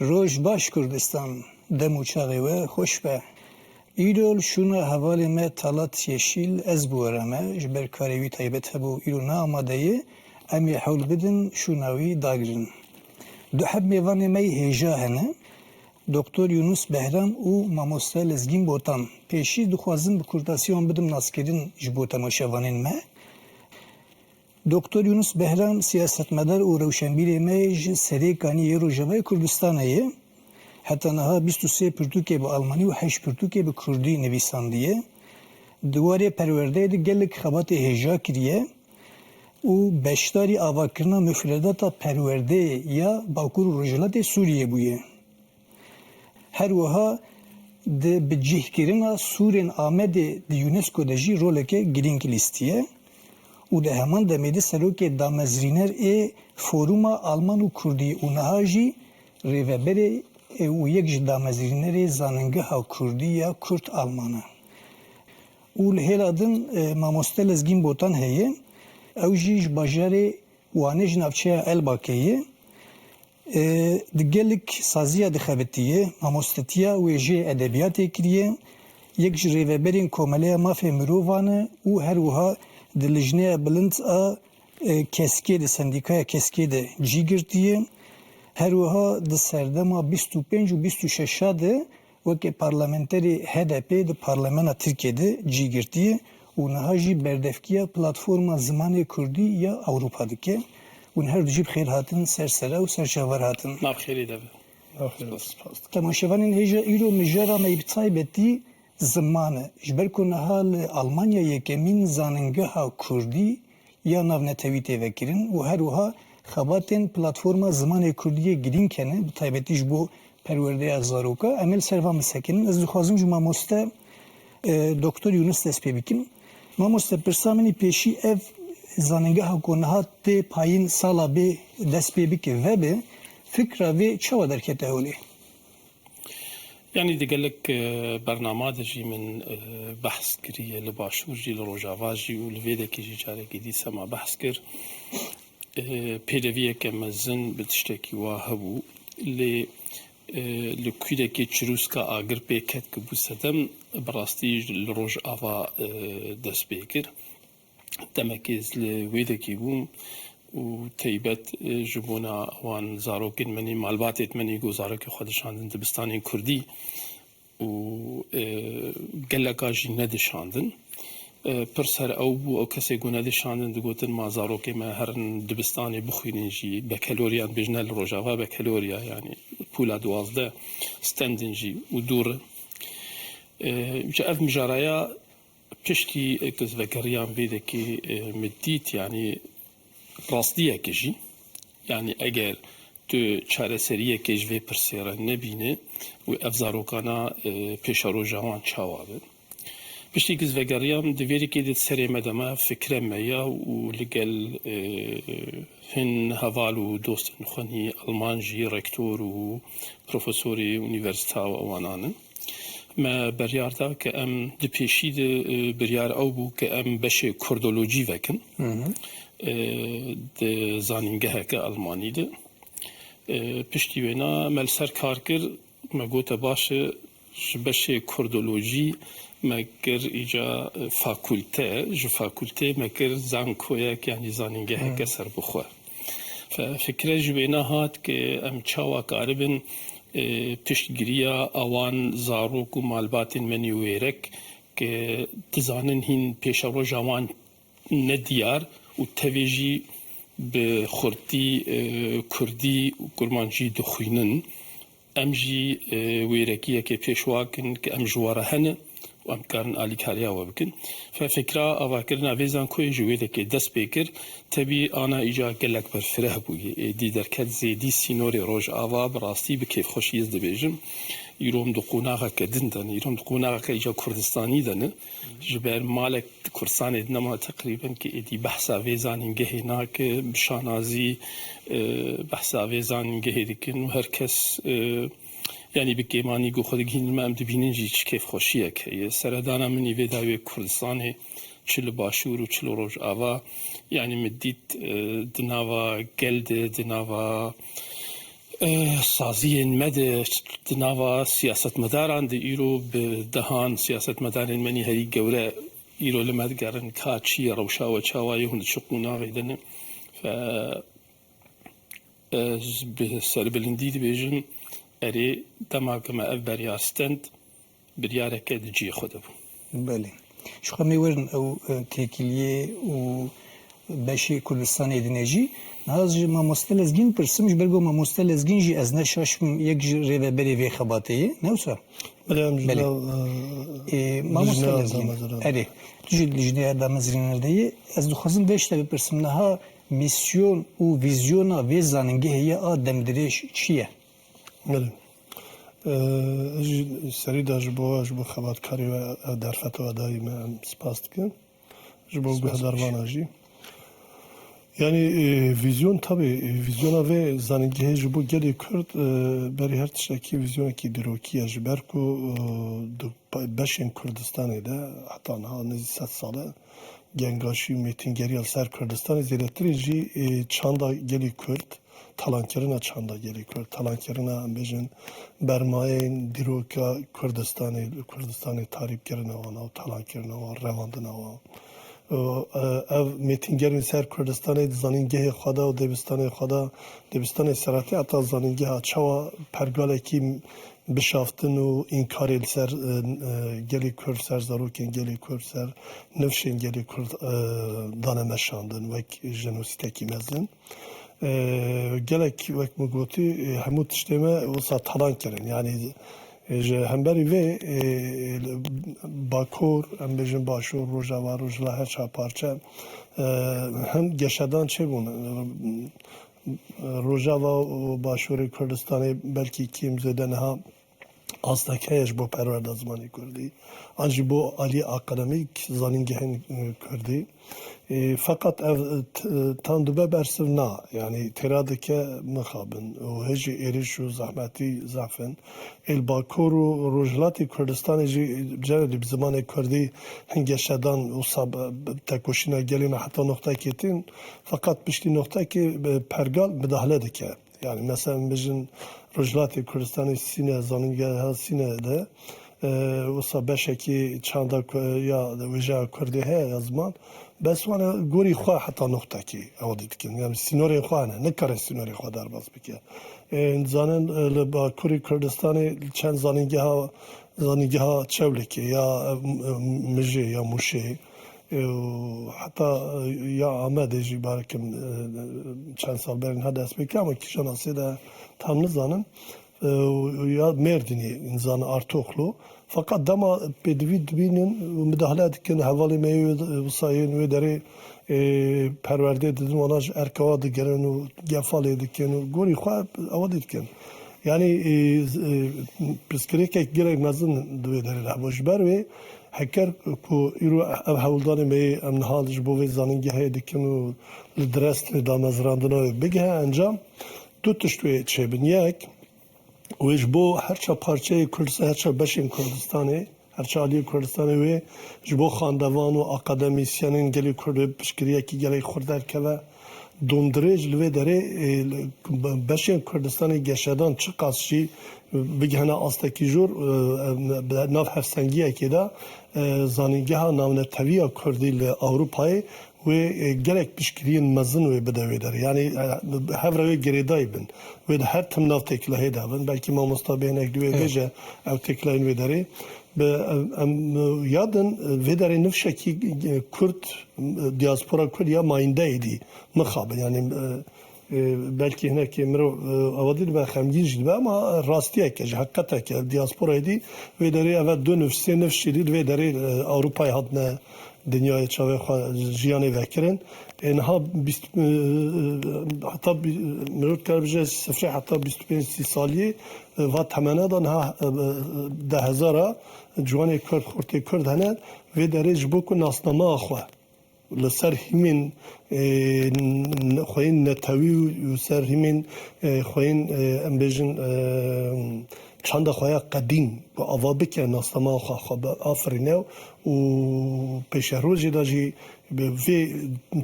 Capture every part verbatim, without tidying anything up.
Roj baş Kurdistan, dem û çaxê we xweş be. Îro li şûna hevalê me Talat Yeşîl ez bi we re me, ji ber karê wî taybet hebû îro ne amade ye, em ê hewl bidin şûna wî dagirin. Du heb mêvanê me yê hêja hene, Doktor Yunus Behram û Mamoste Lezgîn Botan. Pêşî dixwazim bi kurtasî wan bidim naskirin ji bo temaşevanên me. Doktor Yunus Behram siyasetmedar û rewşenbîrê me yê ji serê kanî yê Rojavayê Kurdistanê ye. Heta niha bîst û sê pirtûkê bi almanî û heşt pirtûkê bi kurdî nivîsandiye. Di warê perwerdeyê de gelek xebatê hêja kiriye û beşdarî avakirina mufredata perwerdeyê ya Bakur û Rojhilatê Sûriyê bûye. Her wiha di bicihkirina sûrên Amedê di UNESCO de jî roleke girîng lîstiye û di heman demê de serokê damezrîner ê Foruma Alman û Kurdî û niha jî rêveberê û yek ji damezrînerê Zanîngeha Kurdî ya Kurd-Alman e. Û li hêla din, e, Mamoste Lezgîn Botan heye. Ew jî ji bajarê Wanê, ji navçeya Elbakê ye. E, di gelek saziya dixebitiye, mamostetiya wêjeyê edebiyatê kiriye. Yek ji rêveberên Komeleya Mafê Mirovan e û her wiha di Lijneya Bilind a, e, Keskê de, Sendîkaya Keskê de cî girtiye. Her wiha di serdema bîst û pênc û bîst û şeş de weke parlamenterê H D P di Parlemena Tirkiyê de cî girtiye û niha jî berdevkiya Platforma Zimanê Kurdî ya Ewropa dike. Hûn her du jî bi xêr hatin, ser sera û ser çavar hatin. Nav xêrê de be. Nav xêrê. Spas, spas. Temaşevanên hêja, îro mijara me yê bi taybetî ziman e. Ji ber ku niha li Almanya yekemîn zanîngeha Kurdî ya navnetewî tê vekirin û her wiha xebatên Platforma Zimanê Kurdî yê girîng hene, bi taybetî ji bo perwerdeya zaroka. Em ê li ser van bisekinin. Ez dixwazim ji mamoste, e, Doktor Yunus dest pê bikim. Mamoste, pirsa min î pêşî ev zanîngeha ku niha tê payîn sala bê dest pê bike vebe, fikra vê çawa derkete holê? Yanî di gelek, e, bernama de jî min, e, behs kiriye, li Başûr jî, li Rojava jî û li vê dekê jî carekî dî sema behs kir. E, pêdeviyeke mezin bi tiştekî wa hebû. Lê, e, li kûdekê çirûska agir pê ket ku bû sedem, bi rastî li Rojava, e, dest pê kir. Demekê ez li wê dekî bûm û teybet, e, ji bona wan zarokên menî, malbatêt menî ku zarokê xwe dişandin dibistanên kurdî û, e, geleka jî nedişandin. E, pir ser ew bû, ew kesê ku nedişandin digotin, ma zarokê me herin dibistanê bixwînin jî, bekeloriyan bêjne li Rojava bekeloriya, yanî pûla duwazdeh stendin jî û dûr in. E, ji ev mijaraya Piştî ku ez vegeriyan vê dekê, e, min dît, yanî rastiyeke jî, yanî eger tu çareseriyekê ji vê pirsê re nebîne û ev zarokana, e, pêşeroja wan çawa be? Piştî ku ez vegeriyam, di vê rikê de serê me de me fikre me ya û li gel, e, hin heval û dostên xwe nî Alman jî, rektor û profesorê unîversîta û ewanan in. Me beryar da ke em di pêşî de, e, biryar ew bû ke em beşê kurdolojî vekin, Hı hı. e, di zanîngeheke Almanî de. E, piştî wêna me li ser kar kir, me gote baş e, ji beşê kurdolojî me kir îca, e, fakulte, ji fakulte me kir zankoyek, yanî zanîngeheke Hı. serbixwe. Fe-, fikre ji wêna hat ke em çawa karibin, e, piştgiriya awan zarok û malbatên me nî wêrek ke dizanin hîn pêşeroja wan ne diyar û tevê jî bi xurtî, e, kurdî û kurmancî dixwînin. Em jî, e, wêrekiyekê pêşwa kin ke em ji we re hene û em dikarin alîkariya we bikin. Fe-, fikra avakirina vê zankoyê ji wê dekê dest pê kir. Tevî ana îca gelek berfireh bûye. Êdî derket zêdî sînorê Rojava bi rastî bi kêfxweşî ez dibêjim. Îro em di qonaxeke din de ne. Îro em di qonaxeke îca Kurdistanî de ne. Ji ber malek Kurdistanê nema teqrîben ki êdî behsa vê zanîngehê nake, bi şanazî, e, behsa vê zanîngehê dikin û her kes, e, yanî bi kêmanî ku xwe digihînin me em dibînin jî çi kêfxweşiyek heye. Seredana min î vê dawiyê Kurdistanê çi li Başûr û çi li Rojava, yanî min dît, e, di nava gel de, di nava Eh, saziyên me de di nava siyasetmedaran de îro bi dehan siyasetmedarên me nî herî gewre îro li me digerin ka çi ye, rewşa we çawa ye, hûn di çi qonaxê de ne. Fe, ez bi serbilindî dibêjim, erê, dema ku me ev beryar stend, biryareke di cihê xwe de bû. Belê. Ji xwe me werin ew, e, têkiliyê û beşê Kurdistanê dine jî. Niha ez ji mamoste Lezgîn pirsim, ji ber ku mamoste Lezgîn jî ez ne şaş bim yek ji rêveberê vê xebatê ye. Ne wisa? Belê, em ji Belê. nav, e, Ê, mamoste lijneya Lezgîn. damezrana. Erê, tu jî lijneya damezrana de yê. Ez dixwazim vê ji te bipirsim. Niha misyon û vîzyona vê zanîngehê ye a demdirêj çi ye? Belê. Ee, ez jî serî de ji bo, ji bo xebatkarê we, ev derfeta we dayî me, em spas dikin. Ji bo Spas guhdarvana jî. Yanî, e, vîzyon, tabii, e, vîzyona vê zanîngehê ji bo gelê Kurd, e, berî her tiştekî vîzyonekî dîrokî ye. Ji ber ku, e, di pa-, beşên Kurdistanê de heta niha nêzî sed sal e gengaşî û mêtingeriya li ser Kurdistanê zêdetirê jî, e, çanda gelê Kurd, talankirina çanda gelê Kurd, talankirina, em bêjin, bermayên dîroka Kurdistanê, Kurdistanê tarîbkirina wan û talankirina wan, revandina wan. Û, e, ev mêtingerên ser Kurdistanê di zanîngehê xwe de û dibistanê xwe de, dibistanê seretê heta zanîngeha çawa pergalekî bişaftin û înkarê li ser, e, e, gelê Kurd, ser zarokên gelê Kurd, ser nifşên gelê Kurd, e, dane meşandin wek jenosîdekî mezin. E, gelek, wek min gotî, e, hemû tiştê me wisa talan kirin. Yanî, e, ji hemberî vê, e, Bakur, em bêjin Başûr, Rojava, Rojhilat, her çar parçe, e, hin geşedan çêbûn. E, Rojava û Başûrê Kurdistanê belkî kêm zêde niha astek heye ji bo perwerda zimanê kurdî, an jî bo aliyê akademîk zanîngehên, e, kurdî. E, feqet ev, e, t-, e, tam dibe bersiv na, yanî têra dike mixabin û hê jî êrîş û zehmetî zehf in. Ê li Bakur û Rojhilatê Kurdistanê jî, e, cerê bi zimanê kurdî hin geşedan û sab-, e, tekoşîna gelê me heta noxtekê tên, feqet piştî noxtekê, e, pergal midahale dike. Yani mesela em bijin Rojhilatê Kurdistanê Sîne, zanîngeha Sîne de, e, wisa beşekî çanda ku-, ya wêjeya Kurdê heye ya ziman, bes wana gorî xwe heta noxtekî ew dî dikin. Yani sînorên xwe hene, nikare sînorên xwe derbas bike. E, zanin, e, li Bakurê Kurdistanê çend zanîngeha, zanîngeha Çewlikê ya, e, m-, e, Mijê ya Mûşê, û heta, e, ya Amedê jî barikim, e, çend sal berî niha dest pê kir, ama kîjan asê de tam nizanim. E, û ya Mêrdînê, înzan Artoklu. Feqet dema pêdivî dibînin û midahale dikin, hevalê me yê wisa yên wê derê, e, perwerdê didin, wana ji erkewa digirin û gefa lê dikin û gorî xwe ewa dî dikin. Yanî, e, z-, e, pirsgirêkek gelek mezin di wê derê de hebû. Ji ber wê, heker ku îro ev hewldanê me yê em niha ji bo vê zanîngehê dikin û li Dresdê damezrandina wê bigihe encam, du tişt wê çêbin. Yek, wê ji bo her çar parçeyê Kurdistan, her çar beşên Kurdistanê, her çar aliyê Kurdistanê wê ji bo xandevan û akademîsyenên gelê Kurd wê piştgiriyekî gelek xurt derkeve. Dondirêj li vê derê, e, beşên Kurdistanê geşedan çiqas jî bigihine astekî jor, e, e, nav hevsengiyekê de, e, zanîngeha navneteviya Kurdî li Ewropayê wê, e, gelek piştgiriyên mezin wê bide wê derê. Yanî, e, hev re wê girêdayî bin. Wê di her tim nav têkilahê de bin. Belkî mamosta bê hinek di wê Ê. bêje ew têkilahên wê derê. Bi, em, em, yadin, vê derê nifşekî, e, Kurd, e, diaspora Kurd ya mayîndeyê dî mixabin. Yanî, e, e, belkî hinekî mirov, e, ewa dî dibe xemgîn jî dibe ama rastiyek e, ji heqetek e. Diasporayê dî vê derê eve du nifş, sê nifş jî dî di vê derê, e, Ewropayê hatine dinyayê çavê xwe jiyanê vekirin. Ê niha bîst, e, heta bî-, mirov dikare bije sifrê heta bîst û pênc sî saliyê, e, va temene de niha, e, e, deh hezara ciwanê Kurd, xortê Kurd hene, vê derê ji bo ku nasnameya xwe li ser hîmên, e, n-, xweyên netewî û ser hîmên, e, xweyên, e, em bêjin, e, çanda xwe ya qedîm ku ava bike, nasnameya xwe, xwe biafirîne û pêşerojê de jî bi vê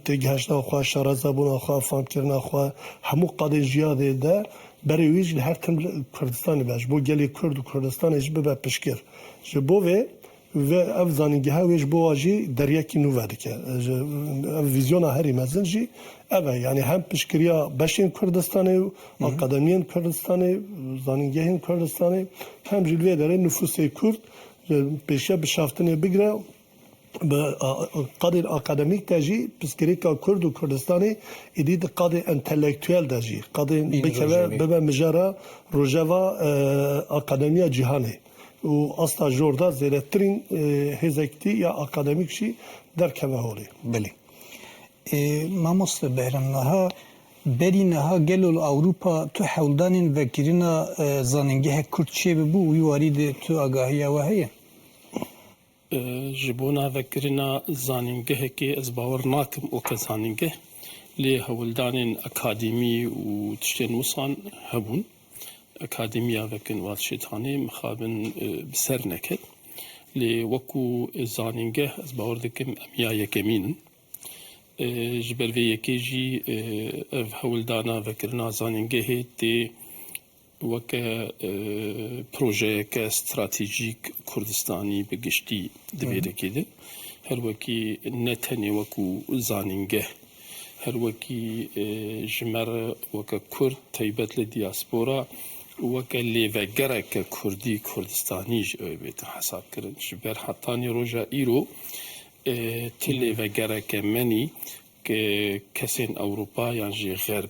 têgihiştina xwe, şarezabûna xwe, famkirina xwe, hemû qadên jiyadê de berê wî jî li her tim li Kurdistanê be, ji bo gelê Kurd û Kurdistanê jî bibe piştgir. Ji bo vê ve ev zanîngeha wê ji bo wa jî deriyekî nû vedike. Ji, ev vîzyona herî mezin jî ev e. Yanî hem piştgiriya beşên Kurdistanê û Hı hı. akademiyên Kurdistanê, zanîngehên Kurdistanê, hem jî li vê derê nifûsê Kurd, e, pêşiya bişaftinê bigire, bi, a, qadên akademîk de jî pirsgirêka Kurd û Kurdistanê êdî di qadê entelektuel de jî, qadên Bîn bikeve, rojevê. bibe mijara rojeva, e, akademiya cîhanê û asta jor de zêdetirîn, e, hêzektî ya akademîk jî derkeve holê. Belê. E, mamoste Behram, niha, berî niha gelo li Ewropa tu hewldanên vekirina, e, zanîngehek Kurd çêbibû û wî warî de tu agahiya we heye? E, ji bona vekirina zanîngehekê ez bawer nakim weke zanîngeh, lê hewldanên akademî û tiştên wisan hebûn. Akademiya vekin Wadşêtanê mixabin, e, bi ser neket. Lê wekû zanîngeh ez bawer dikim em ya yekemîn in. E, ji ber vê yekê jî, e, ev hewldana vekirina zanîngehê tê weke, e, projeyeke stratejîk Kurdistanî bi giştî di vê Hı hı. dekê de. Her wekî ne tenê wekû zanîngeh, her wekî, e, ji me re weke Kurd, taybet li diaspora, weke lêvegereke Kurdî, Kurdistanî ji ew ê bête hesabkirin. Ji ber hetanî roja îro, e, ti Hı. lêvegereke menî ke kesên Ewropa yan jî Xerb,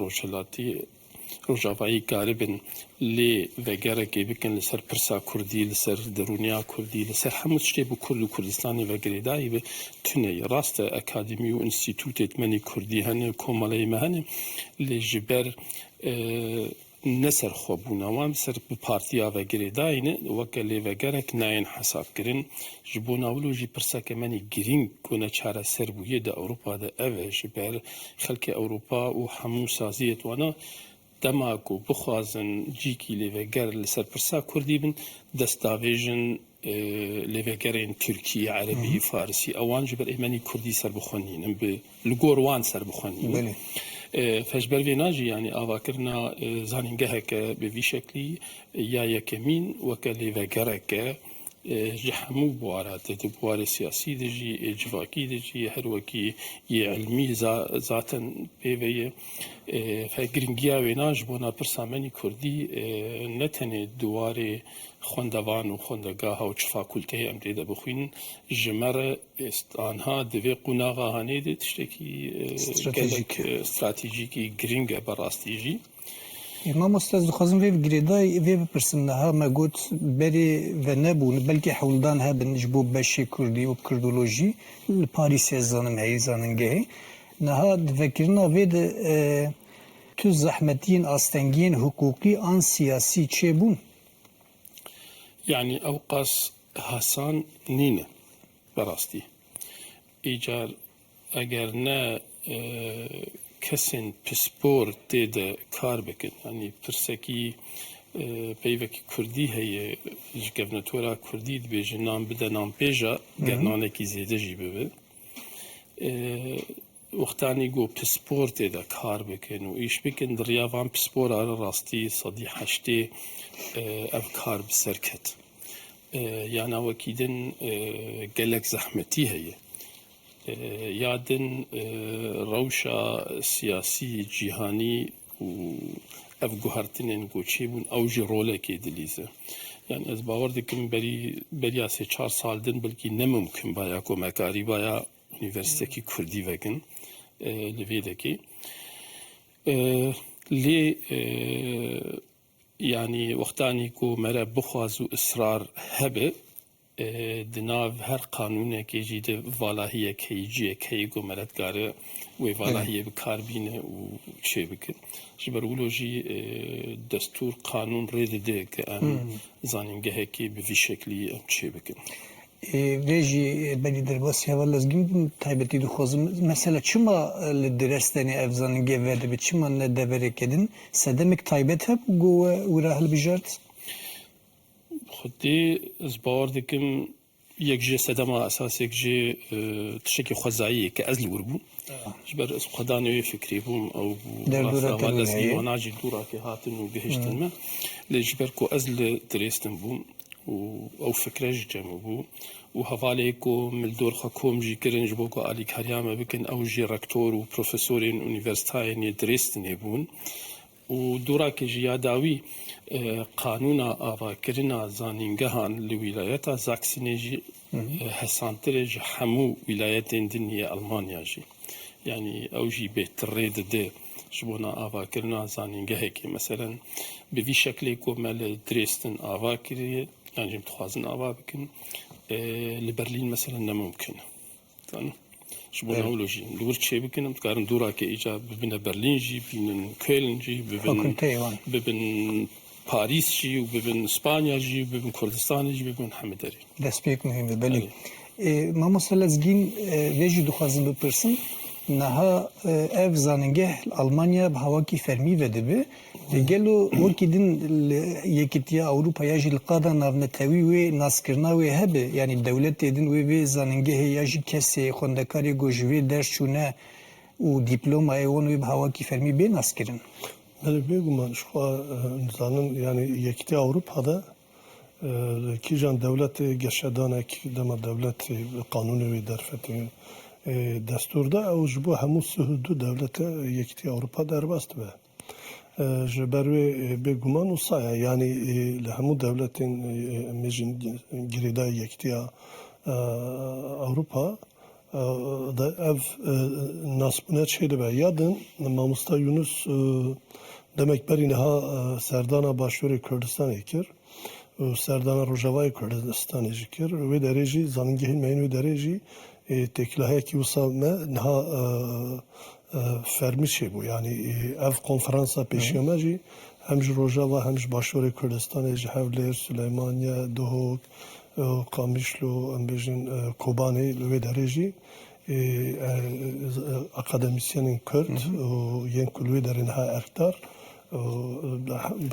Rojhilatî, Rojavayî karibin lêvegerekê bikin li ser pirsa Kurdî, li ser derûniya Kurdî, li ser hemû tiştê bi Kurd û Kurdistanê ve girêdayî be, tune ye. Rast e, akademî û înstîtûtê menî Kurdî hene, komeleyê me hene, lê ji ber, e, ne serxwebûna wan, ser bi partiya ve girêdayî ne, weke lêvegerek nayên hesabkirin. Ji bona wilo jî pirseke menî girîng ku ne çareser bûye di Ewropa de ev e, ji ber xelkê Ewropa û hemû saziyêt wana dema ku bixwazin cîkî lêveger li ser pirsa Kurdî bin, destdavêjin, e, lêvegerên Tirkî, Erebî, Hı hı. Farisî, ewan ji ber êmenî Kurdî serbixwe nînin, bi, li gor wan serbixwe nînin. Belê. E, fe ji ber vê na jî, yanî avakirina, e, zanîngeheke bi vî şeklî, e, ya yekemîn weke lêvegereke, e, ji hemû buwara te, di buwarê siyasî de jî, ê civakî de jî, her wekî yê ilmî za-, zaten pê ve ye. E, fe giringiya wêna ji bona pirsa menî Kurdî, e, ne tenê di warê xwendevan û xwendegaha û çi fakulteyê em tê de bixwînin, ji me re êst-, anha di vê qonaxa hanê de tiştekî, e, Stratejîk gelek, e. e, stratejîkî giring e berastî jî. Ê, mamoste, ez dixwazim vê bi girêdayî vê bipirsim. Niha me got berê venebûn, belkî hewldan hebin ji bo beşê Kurdî û Kurdolojî li Parîsê, ez zanim heyî zanîngehê. Niha di vekirina vê de, e, tu zehmetiyên, astengiyên hiqûqî an siyasî çêbûn? Yanî ew qas hesan nîne, berastî. Îcar eger ne, e, kesên pispor tê de kar bikin, yanî pirsekî, e, peyvekî kurdî heye, ji kevnetora kurdî dibêje, nan bide, nan pêja, Hı hı. ger nanekî zêde jî bibe. E, wextanî ku pispor tê de kar bikin û îş bikin, di riya van pispora re rastî sedî heştê, e, ev kar bi ser ket. E, yana wekî din, e, gelek zehmetî heye. E, ya din, e, rewşa siyasî cîhanî û ev guhertinên ku çêbûn, ew jî rolekê dilîze. Yani ez bawer dikim berî, beriya sê çar sal din belkî ne mimkun baya ku me karîbaya unîversîtekî kurdî vekin, e, li vê dekê. E, lê, e, yanî wextanî ku mere bixwaz û israr hebe, e, di nav her qanûnekê jî de valahiyek heyî, cihek heyî ku mere dikare wê Hı. valahiyê bi kar bîne û çê bike. Ji ber wilo jî, e, destûr, qanûn rê dide ke em Hı. zanîngehekê bi vî şeklî em çê bikin. Ê, vê jî, ê, belî derbasî heval Lezgîn bûn, taybetî dixwazim. Mesela çima, e, li Dresdenê ev zanîngeh vedibe? Çima ne devereke din? Sedemek taybet hebû ku we wira hilbijart? Xwedî ez bawer dikim yek jê sedema esas, yek jê, e, tiştekî xwezayî ye ke ez li wir bûm. Ji ber ez xwedanê wê fikrê bûm, ew bû Derdora rasta te wan, ez nûne ye. Îwana jî dûrakê hatin û gihiştin Hmm. me. Lê ji ber ku ez li Dresden bûm û ew fikre ji cem bû û hevalê ku min li dor xwe kom jî kirin ji bo ku alîkariya me bikin, ew jî rektor û profesorên unîversîtayên yê Dresdenê bûn. Û dûrakê jî ya dawî, e, qanûna avakirina zanîngehan li wîlayeta Zaksînê jî, Hı hı. e, hesantir e ji hemû wîlayetên din yê Almanya jî. Yanî ew jî bêtirrê dide ji bona avakirina zanîngehekê. Meselen, bi vî şeklê ku me li Dresden ava kiriye, yan jî em dixwazin ava bikin, e, li Berlîn, meselen, ne mimkun e. Zanî? Ji bo Evet. Newlo jî li wir çêbikin, em dikarin dûrakê îca bibine Berlîn jî, bibin Köln jî, bibin, Fakulteyê wan. Bibin Parîs jî û bibin Spanya jî, bibin Kurdistanê jî, bibin hemî derê. Destpêk muhîm e, belê. Belê. Ê, mamosta Lezgîn, e, vê jî dixwazim bipirsim. Niha, e, ev zanîngeh li Almanya bi hawakî fermî vedibe. Lê gelo wekî din li Yekîtiya Ewropa ya jî li qada navnetewî wê naskirina wê hebe? Yanî dewletê din wê vê zanîngehê ya jî kesê xwendekarê ku ji vê derçûne û dîplomayê wan wê bi hawakî fermî bê naskirin? Belê, bêguman ji xwe, e, em dizanin, yanî Yekîtiya Ewropa de, e, kîjan dewletê geşedanek dema dewletê qanûnê wê derfetê, e, destûr de, ew ji bo hemû sih û du dewlete Yekîtiya Ewropa derbas dibe. E, ji ber wê, e, bêguman wisa ye. Yanî, e, li hemû dewletên, e, em bêjin girêdayî Yekîtiya, e, Ewropa, e, de ev, e, nasbûne çêdibe. Ya din, mamosta Yunus, e, demek berî niha, e, serdana Başûrê Kurdistanê kir û serdana Rojavayê Kurdistanê jî kir. Wê derê jî, zanîngehên me yên wê derê jî, e, têkilahiyekî wisa me niha, e, e, fermî çêbû. Yanî, e, ev konferansa pêşiya Hı. me jî hem ji Rojava hem ji Başûrê Kurdistanê, ji Hewlêr, Sileymaniye, Duhok, e, Qamişlo, em bêjin, e, Kobanê li wê derê jî, e, e, e, akademîsyenên Kurd Hı hı. û yên ku li wê derê niha erkdar, û, e,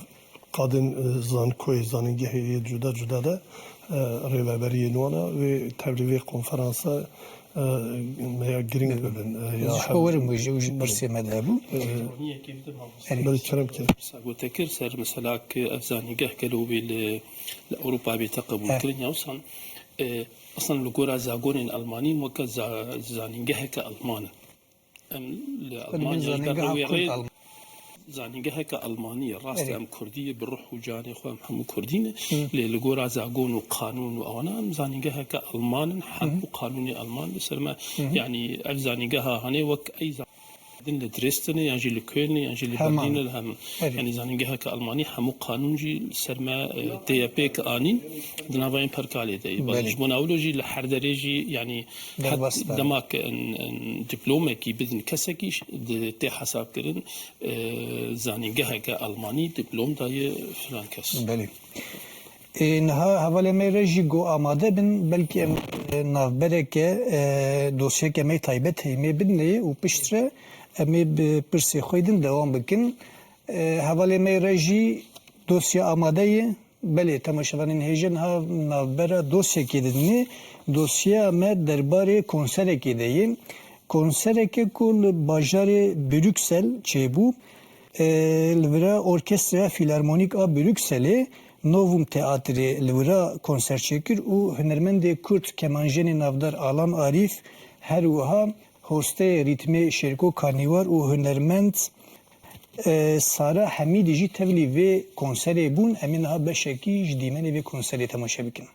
qadên, e, zankoyê, zanîngehê yê cuda cuda de, e, rêveberiyên wan e. Wê tevlî vê konferansa, e, me ya girîng Bi-, bibin, e, ya ji hev-, xwe werim wê jî, û ji pirsê me de hebû. E, Erê. Belê, kerem ke. Pirsa ku te kir ser mesela ki ev zanîngeh gelo wê li, li Ewropa bête qebûlkirin, ya wisa, e, aslında li gora zagonên Almanî weke za-, zanîngeheke Alman in. Em li Belê, Almanya zanîngeha wê rê Kurd Alman. Zanîngeheke Almanî ye. Rast e, Erê. Em Kurdî ye, bi ruh û canê xwe em hemû Kurdî ne. Hı. Lê li gora zagon û qanûn û ewana em zanîngeheke Alman in, hemû Hı hı. qanûnê Alman li ser me. Hı hı. Yanî ev zanîngeha hanê wek ey zanîngeh din li Dresdenê, yan jî li Kölnê, yan jî li Hema. Berlînê, li hemû. Erê. Yanî zanîngeheke Almanî hemû qanûn jî li ser me, e, tê ye pêk anîn, di nava yên perkalê de ye. Belê. Ji bo navlo jî li her derê jî, yanî Derbas het dema ke in, in diplomekî bidin kesekî, di tê hesabkirin, e, zanîngeheke Almanî diplom daye filan kes. Belê. Ê, niha hevalê me re jî got amade bin, belkî em, e, navbereke, e, dosyeke me taybet heye, me bidinê û piştre em ê bi pirsê xwe din dewam bikin. E, hevalê me re jî dosya amade ye. Belê, temaşevanên hêja, niha navbera dosyekê didinê. Dosyeya me derbarê konserekê de ye. Konsereke ku li bajarê Brüksel çêbû, e, li vira Orkestra Filarmonîk a Brükselê, Novum Teatrê li wira konser çêkir û hunermendê Kurd kemanjenê navdar Alan Arîf, her wiha hosteyê rîtmê Şêrko Karnîwar û hunermend, e, Sara Hemîdî jî tevlî vê konserê bûn. Em ê niha beşekî ji dîmenê vê konserê temaşe bikin.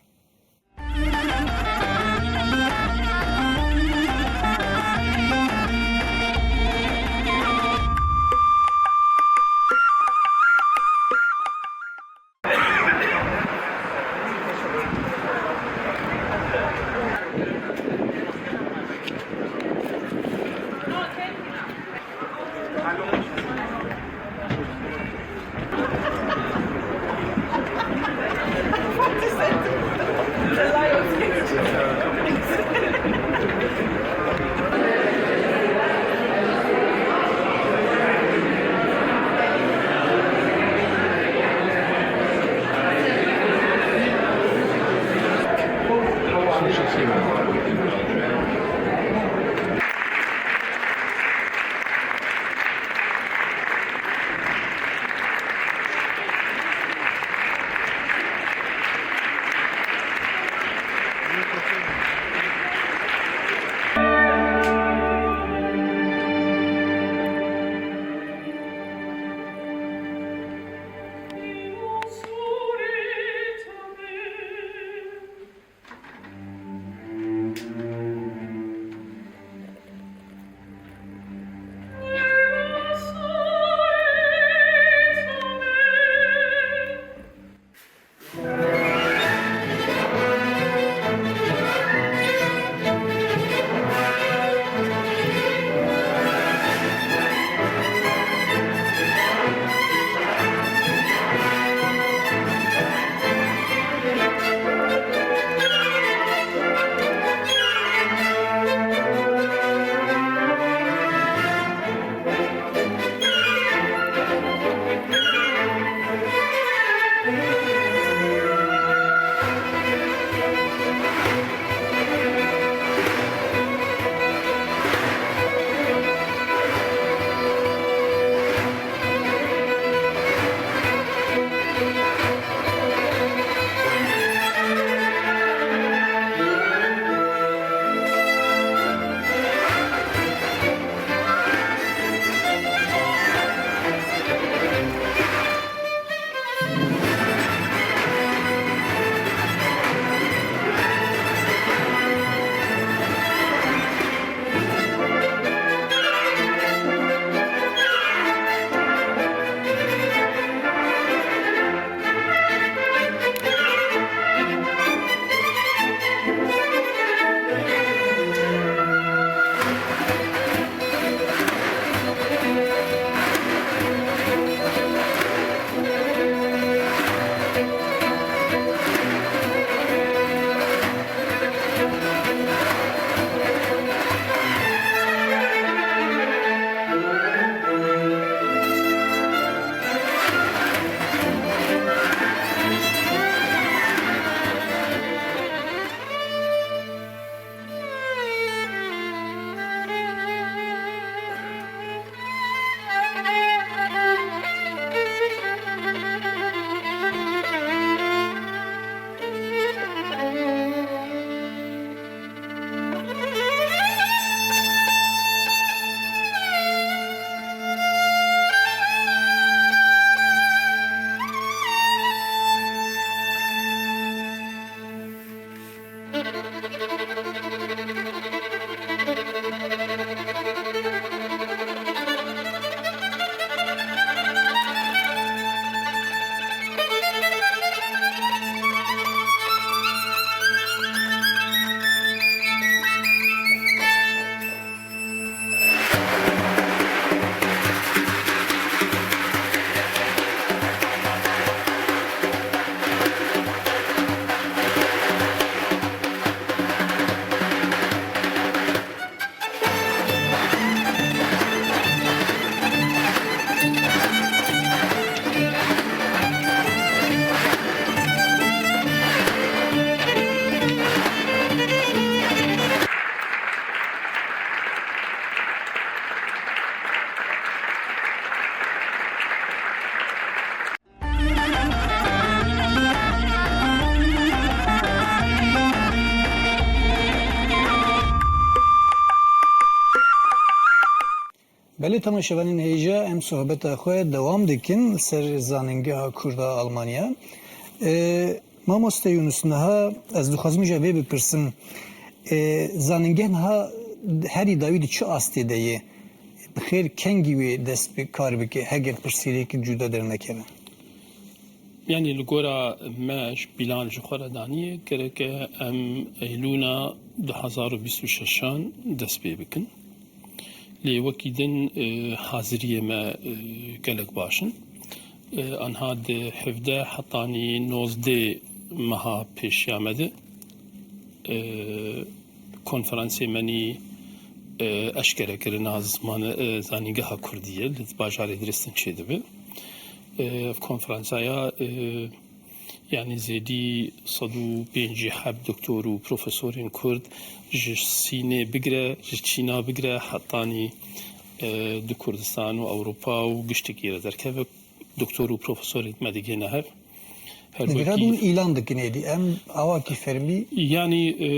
Belê, temaşevanên hêja, em sohbeta xwe dewam dikin ser Zanîngeha Kurd a Almanya. E, Mamoste Yunus, niha ez dixwazim ji vê bipirsim. E, zanîngeh niha herî dawî di çi astê de ye? Bi xêr kengî wê dest bi kar bike, heger pirsgirêkek cuda dernekeve? Yanî li gora me ji pîlan ji xwe re daniyê, gereke em Eylûna du hazar û bîst û şeşan dest pê bikin. Lê wekî din, e, haziriyê me, e, gelek baş in. E, anha di hevdeh hetanî nozdeh meha pêşiya me de, e, konferansê me nî, e, eşkere kirina zimane, e, zanîngeha kurdî ye, li bajarê Dresden çêdibe. E, konferansaya, e, Yanî zêdî sed û pêncî heb doktor û profesorên Kurd ji Sînê bigire, ji Çîna bigire, hetanî, e, di Kurdistan û Ewropa û giştekî re derkeve, doktor û profesorên me digihîne hev. Her Dikira wekî hûn îlan dikin êdî, em awakî fermî. Yanî, e,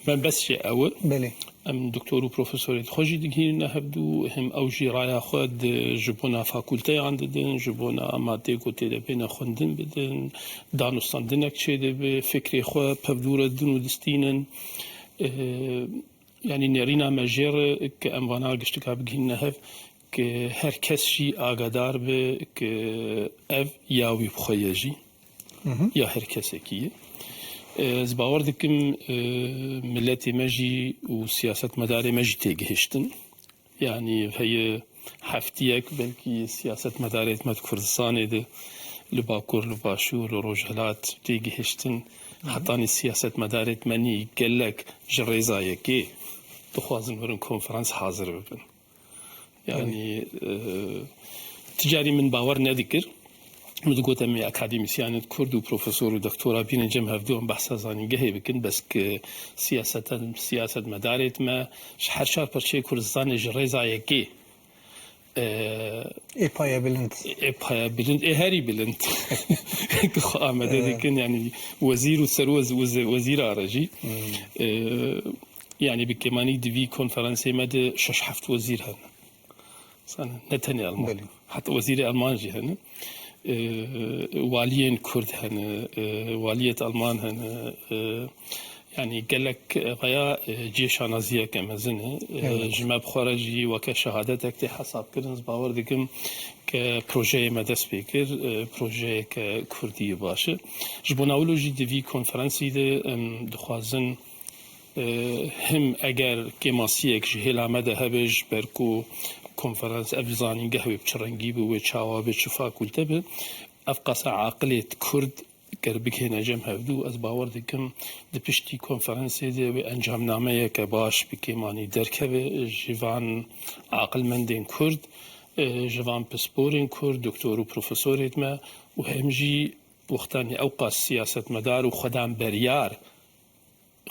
Me bes jî ew e. Belê. Em doktor û profesorê xwe jî digihînine hevdû, him ew jî raya xwe di, ji bona fakulteyan didin, ji bona madeyê ku tê de bêne xwendin bidin, danûstandinek çêdibe, fikrê xwe pevdû re didin û distînin. Ee, yanî nêrîna me jê re ke em vana giştika bigihînine hev, ke her kes jî agadar be ke ev ya wî bi xwe ye jî. Hı hı. Ya her kesekî ye. Ez bawer dikim, e, miletê me jî û siyasetmedarê me jî têgihiştin. Yanî heye heftiyek belkî siyasetmedarê me di Kurdistanê de, li Bakur, li Başûr, li Rojhilat têgihiştin. Hı hı. Hetanî siyasetmedarê me nî gelek ji rêza yekê dixwazin werin konferans hazir bibin. Yanî, e, ti carî min bawer nedikir. Min digot, em ê akademîsyenên Kurd û profesor û doktora bînin cem hevdû, em behsa zanîngehê bikin, bes ki siyaseten, siyasetmedarêt me ji her çar parçeyê Kurdistanê ji rêza yekê, e, Ê payebilind. Ê payebilind, ê herî bilind. Ki xwe amade Evet. dikin, yanî wezîr û serwez-, weze-, wezîra re jî. Hmm. E, Yanî bi kêmanî di vî konferansê me de şeş heft wezîr hene. Sen ne tenê Alman. Belê. Heta wezîrê Alman jî hene. Ee, waliyên Kurd hene, ee, waliyet Alman hene. Ee, yanî gelek veya, ee, cihê şanaziyeke mezin e. Ee, Evet. Ji me bi xwe re jî weke şehadetek tê hesab kirin. Ez bawer dikim ke projeyê me dest pê kir, ee, projeyeke Kurdî baş e. Ji bona wilo jî di vî konferansî de em dixwazin, Him eger kêmasiyek ji hêla me de hebe, ji ber ku konferans ev zanîngeh wê bi çi rengî be, wê çawa be, çi fakulte be, ev qasa aqilêt Kurd ger bigihêne cem hevdû, ez bawer dikim di piştî konferansê de wê encamnameyeke baş bi kêmanî derkeve ji van aqilmendên Kurd, ji van pisporên Kurd, doktor û profesorêt me û hem jî wextanî ew qas siyasetmedar û xwedan beryar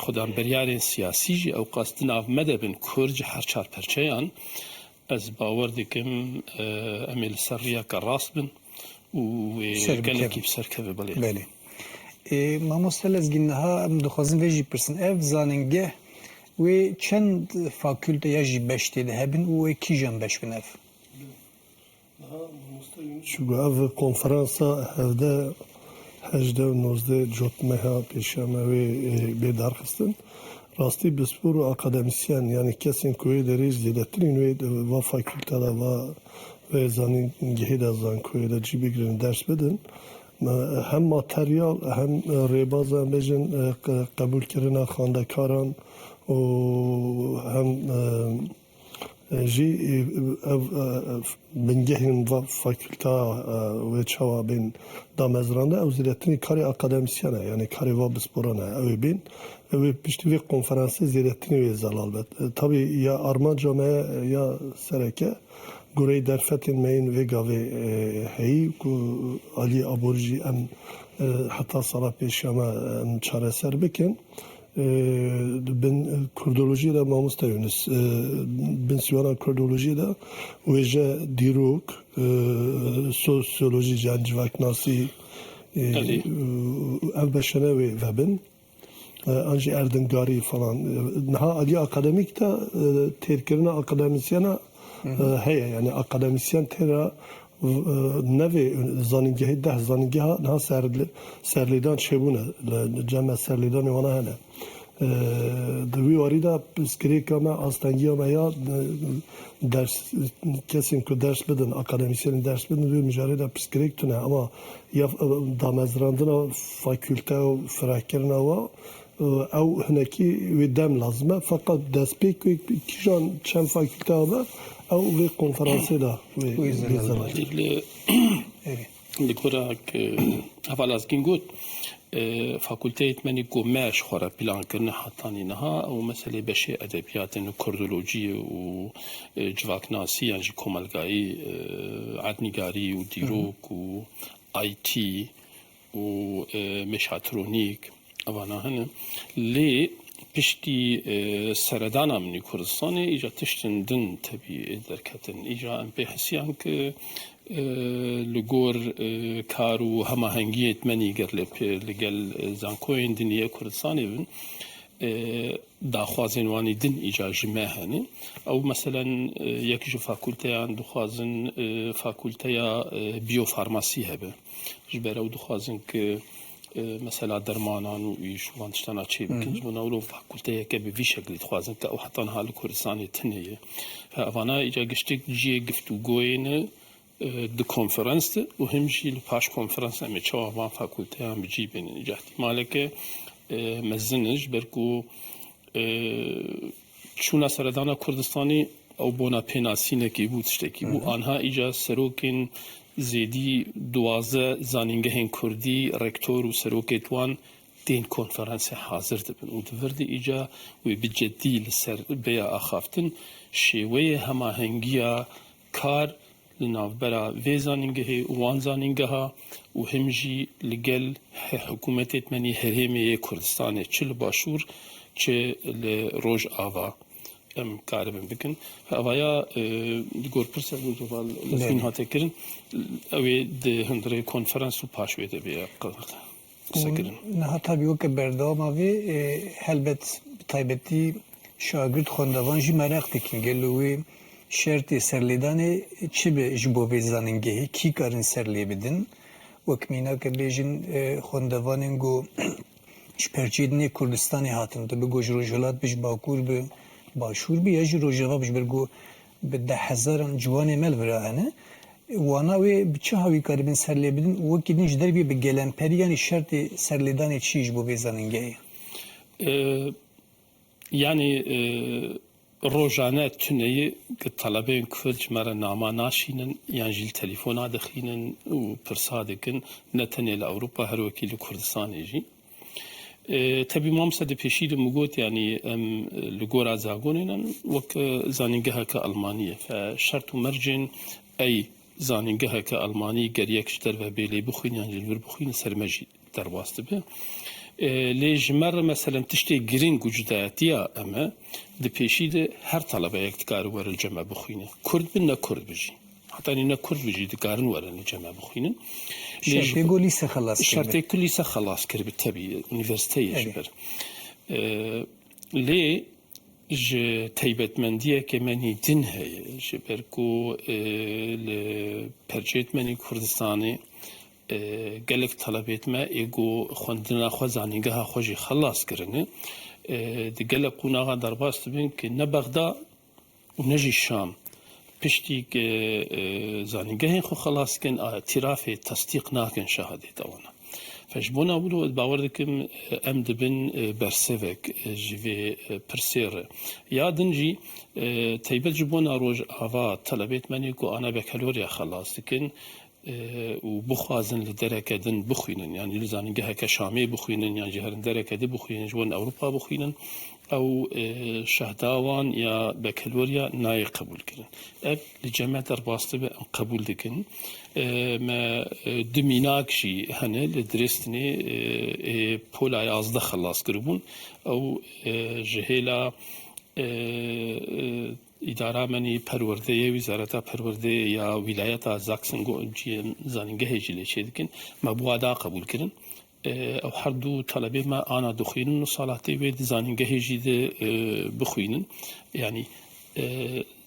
Xudan biryarên siyasî jî ew qas di nav me de bin, Kurd ji her çar perçeyan, ez bawer dikim, e, em ê li ser riyeke rast bin û wê Ser gelekî bikevin. bi ser keve, belê. Belê. E, mamoste Lezgîn, niha em dixwazin vê jî pirsin. Ev zanîngeh wê çend fakulte ya jî beş tê de hebin û wê kîjan beş bin ev? Niha mamoste Yunus jî got, ev konferansa hevdeh, hejdeh û nozdeh cotmeha pêşiya me wê, e, bê darxistin. Rastî pispor û akademîsyen, yanî kesên ku wê derê ji zêdetirîn wê va fakulte de, va vê zanîngehê de, zankoyê de cî bigirin, ders bidin. Me hem materyal, hem, e, rêbaza, em bêjin, e, qe-, qebûlkirina xwendekaran û hem, e, Jî, e, ev, e, bingehên va fakulta, e, wê çawa bên damezrande, ew zêdetirî karê akademîsyen e, yanî karê va pisporan e, ew ê bên. Ew ê piştî vê konferansê zêdetirî wê zelal be. E, tabî ya armanca me ye, ya sereke, goreyê derfetên me yên vê gavê, e, heyî ku alî aborî jî em, e, heta sala pêşiya me em çareser bikin. E, bin kurdolojiyê de mamoste Yunus, e, bin sîwana kurdolojiyê de wêje dîrok, e, sosyolojî, yan civaknasî, e, Belê. e, ev beşene wê vebin. e, an jî erdingarî falan. E, niha alî akademîk de, e, têrkirina akademîsyena, e, heye. Yani akademisyen têra, e, nevê zanîngehê deh zanîngeha niha serli-, serlêdan çêbûne. Li cem me serlêdanê wana hene. E, di wî warî de pirsgirêka me, astengiya me ya, e, ders, kesên ku ders bidin, akademisyenên ders bidin, di wê mijarê de pirsgirêk tune. Ama ya, e, damezrandina fakûlte û firehkirina wa, e, ew hinekî wê dem lazim e. Feqet destpêk wê kîjan çend fakûlte be, ew vê konferansê de wê, wê zelal. Li, li gora, e, heval Azgîn got, e, fakulteyê tmenî ku me ji xwe re plan kirine hetanî niha, ew meselê beşê edebiyatên û kurdolojiyê û, e, civaknasî yan jî komelgayî, e, erdnîgarî û dîrok û I T û, e, meşatronîk, evana hene. Lê piştî, e, seredana min û Kurdistanê, îca tiştên din tevî, e, derketin. Îca em pê hesiyan ki, e, li gor, e, kar û hemahengiyê tmenî ger li pê-, li gel, e, zankoyên din yê Kurdistanê bin, e, daxwazên wanî din îca ji me hene. Ew meselen, e, yek ji fakulteyan dixwazin, e, fakulteya, e, biyofarmasî hebe. Ji ber ew dixwazin ki, e, mesela dermanan û îş û van tiştana çê bikin. Hı hı. Ji bona wilo fakulteyeke bi vî şeklî dixwazin ki ew heta niha li Kurdistanê tune ye. Evana îca giştik cihê giftûgoyê ne, e, di konferans de û him jî li paş konferans em ê çawa van fakulteyan bi cî bînin. Îca îhtîmaleke, e, mezin e, ji ber ku, e, çûna seredana Kurdistanê ew bona pênasînekî bû, tiştekî bû. Hı hı. Anha îca serokên zêdî duwazdeh zanîngehên kurdî, rektor û serokêt wan tên konferansê hazir dibin û di vir de îca wê bi ceddî li ser bêya axaftin şêweyê hemahengiya kar li navbera vê zanîngehê û wan zanîngeha û him jî li gel he-, hikûmetê tmenî herêmê yê Kurdistanê, çi li Başûr, çi li Rojava, em karibin bikin. Evaya, e, li gor pirsa ku Ceval Lezgîn hate kirin, ew ê di hundirê konferans û paş wê de bê qe-, qe-, qise kirin. Niha tabî weke berdewama vê, e, helbet bi taybetî şagirt xwendevan jî meraq dikin. Gelo wê şertê serlêdanê çi be ji bo vê zanîngehê? Kî karin ser lê bidin? Wek mînake bêjin, e, xwendevanên ku ji perçeyê din ê Kurdistanê hatin, tu bigo ji Rojhilat bi, ji Bakur bi, Başûr bi ya jî Rojava bi, ji ber ku bi dehhezaran ciwanê me li vira hene. Wana wê bi çi hawî karibin ser lê bidin û wekî din ji derviyê bi gelemperî yanî şertê serlêdanê çi ji bo vê zanîngehê? E, yanî, e, rojane tuneyî ki talebeyên Kurd ji me re nama naşînin yan jî li telefona dixînin û pirsa dikin, ne tenê li Ewropa, her wekî li Kurdistanê jî. E, tebî Mamse di pêşî de min got, yanî em, e, li gora zagonê ne, wek, e, zanîngeheke Almanî ye. Fe şert û mercên ey zanîngeheke Almanî ger yek ji derve bê lê bixwîne yan jî li vir bixwîne ser me jî derbas dibe. E, lê ji me re meselen tiştê girîng û cudayetiya em e, di pêşî de her talebeyek dikare were li cem me bixwîne. Kurd bi ne Kurd bi jî. Hetanî ne Kurd bi jî dikarin werin li cem me bixwînin. Lê ji Şertê ku lîse xelas kiribe. Şertê ku lîse xelas kiribe, tebî, unîversîteyê ji Erê. ber. E, lê ji taybetmendiyeke me nî din heye. Ji ber ku, e, li perçeyê me nî Kurdistanê, e, gelek talebêt me ê ku xwendina xwe, zanîngeha xwe jî xelas kirine, e, di gelek qonaxa derbas dibin ki ne Bexda û ne jî Şam piştî ki, e, zanîngehên xwe xelas kin, a, îtirafê, tesdîq nakin şehadeta wana. Fe ji bona wilo ez bawer dikim, e, em dibin, e, bersivek, e, ji vê, e, pirsê re. Ya din jî, e, taybet ji bona Rojava, telebêt me nê ku ana bekelorya xelas dikin, e, û bixwazin li dereke din bixwînin, yanî li zanîngeheke Şamê bixwînin, yan jî herin dereke din bixwînin, ji wan Ewropa bixwînin, ew, e, şehda wan ya bekelorya nayê qebûl kirin. Ev li cem me derbas dibe, em qebûl dikin. E, me, e, du mînak jî hene li Dresdenê, e, ê pola yazdeh xelas kiribûn. Ew, e, ji hêla, e, e, îdara me nî perwerdeyê, wîzareta perwerdeyê ya wîlayeta Zaxen, go-, ciyê zanîngehê jî lê çêdikin. Me bi wa da qebûl kirin. E, ew her du talebê me ana dixwînin û sala tê wê di zanîngehê jî de, e, bixwînin. Yanî, e,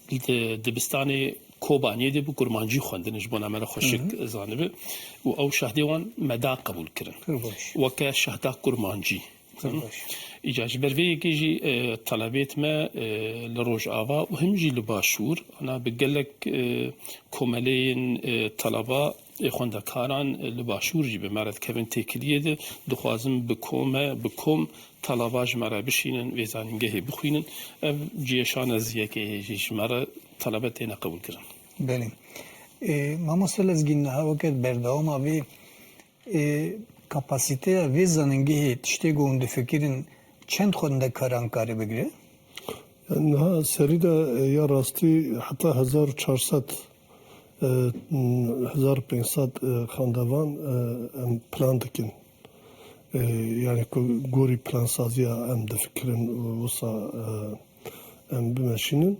di dibistanê Kobaniyê de bi kurmancî xwendin, ji bona me re xweşik Hı hı. zanibi. Û ew şehdê wan me da qebûl kirin. Pir baş. Weke şehda kurmancî. Pir baş. Îca ji ber vê yekê jî, e, talebêt me, e, li Rojava û him jî li Başûr, ana bi gelek, e, komeleyên, e, taleba ê xwendekaran, e, li Başûr jî bi me re dikevin têkiliyê de, dixwazin bi kome, bi kom talaba ji me re bişînin, vê zanîngehê bixwînin. Ev cihêşana ziyekê hê jî ji me re talebe têne qebûlkirin. Belê. E, mamoste Lezgîn, niha weke berdewama vê, e, kapasiteya vê zanîngehê, tiştê ku hûn difikirin, çend xwendekaran kare bigire? Niha serî de, e, ya rastî heta hezar û çar sed, e, hezar û pênc sed, e, xwendevan, e, em plan dikin. E, yani ku gorî plansaziya em difikirin, e, wisa, e, em bimeşînin.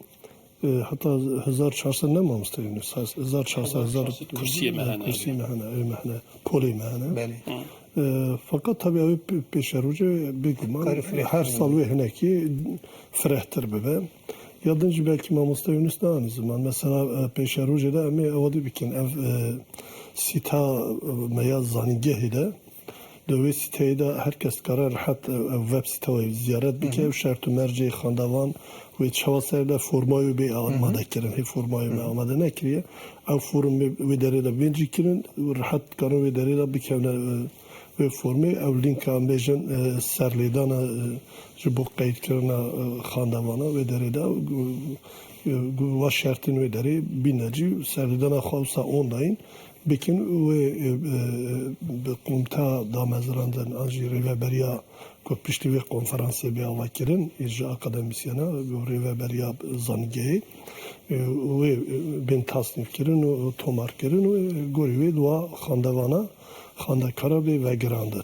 E, heta hezar çar sed ne mamoste Yunus, hezar çar sed, hezar kursiyê me hene, kursiyê me hene, evê me hene, polê me hene. Belê. E, fakat tabii ew pê-, pêşerojê bêguman Kar fireh her kirin. Sal wê hinekî firehtir bibe. Ya din jî belkî mamoste Yunus neanî ziman. Mesela, e, pêşerojê de em ê ewa dî bikin. Ev, e, sîta, e, me ya zanîngehê de, di wê sîteyê de her kes dikare rehet, e, ev web sîta wê ziyaret bike. Hı hı. Ev şert û mercê xwendevan wê çawa ser de formayê bê Hı hı. amade kirin. Hê formayê me Hı hı. amade nekiriye. Ev forum wê, wê derê de bên jî kirin. Rehet dikarin wê derê de bikevne, e, wê formê. Ev lînka em bêjin, e, serlêdana, e, ji bo qeydkirina, e, xwendevana wê derê de, e, e, wa şertên wê derê bîne cî, serlêdana xwe wisa online bikin wê, e, e, bi komîteya damezrandin an jî rêveberiya ku piştî vê konferansê bê avakirin, ê ji akademîsyena, bi rêveberiya zanîngehê, e, wê, e, bên tasnîfkirin û tomarkirin û, e, gorî wê di wa xwendevana, xwendekara bê vegirandin.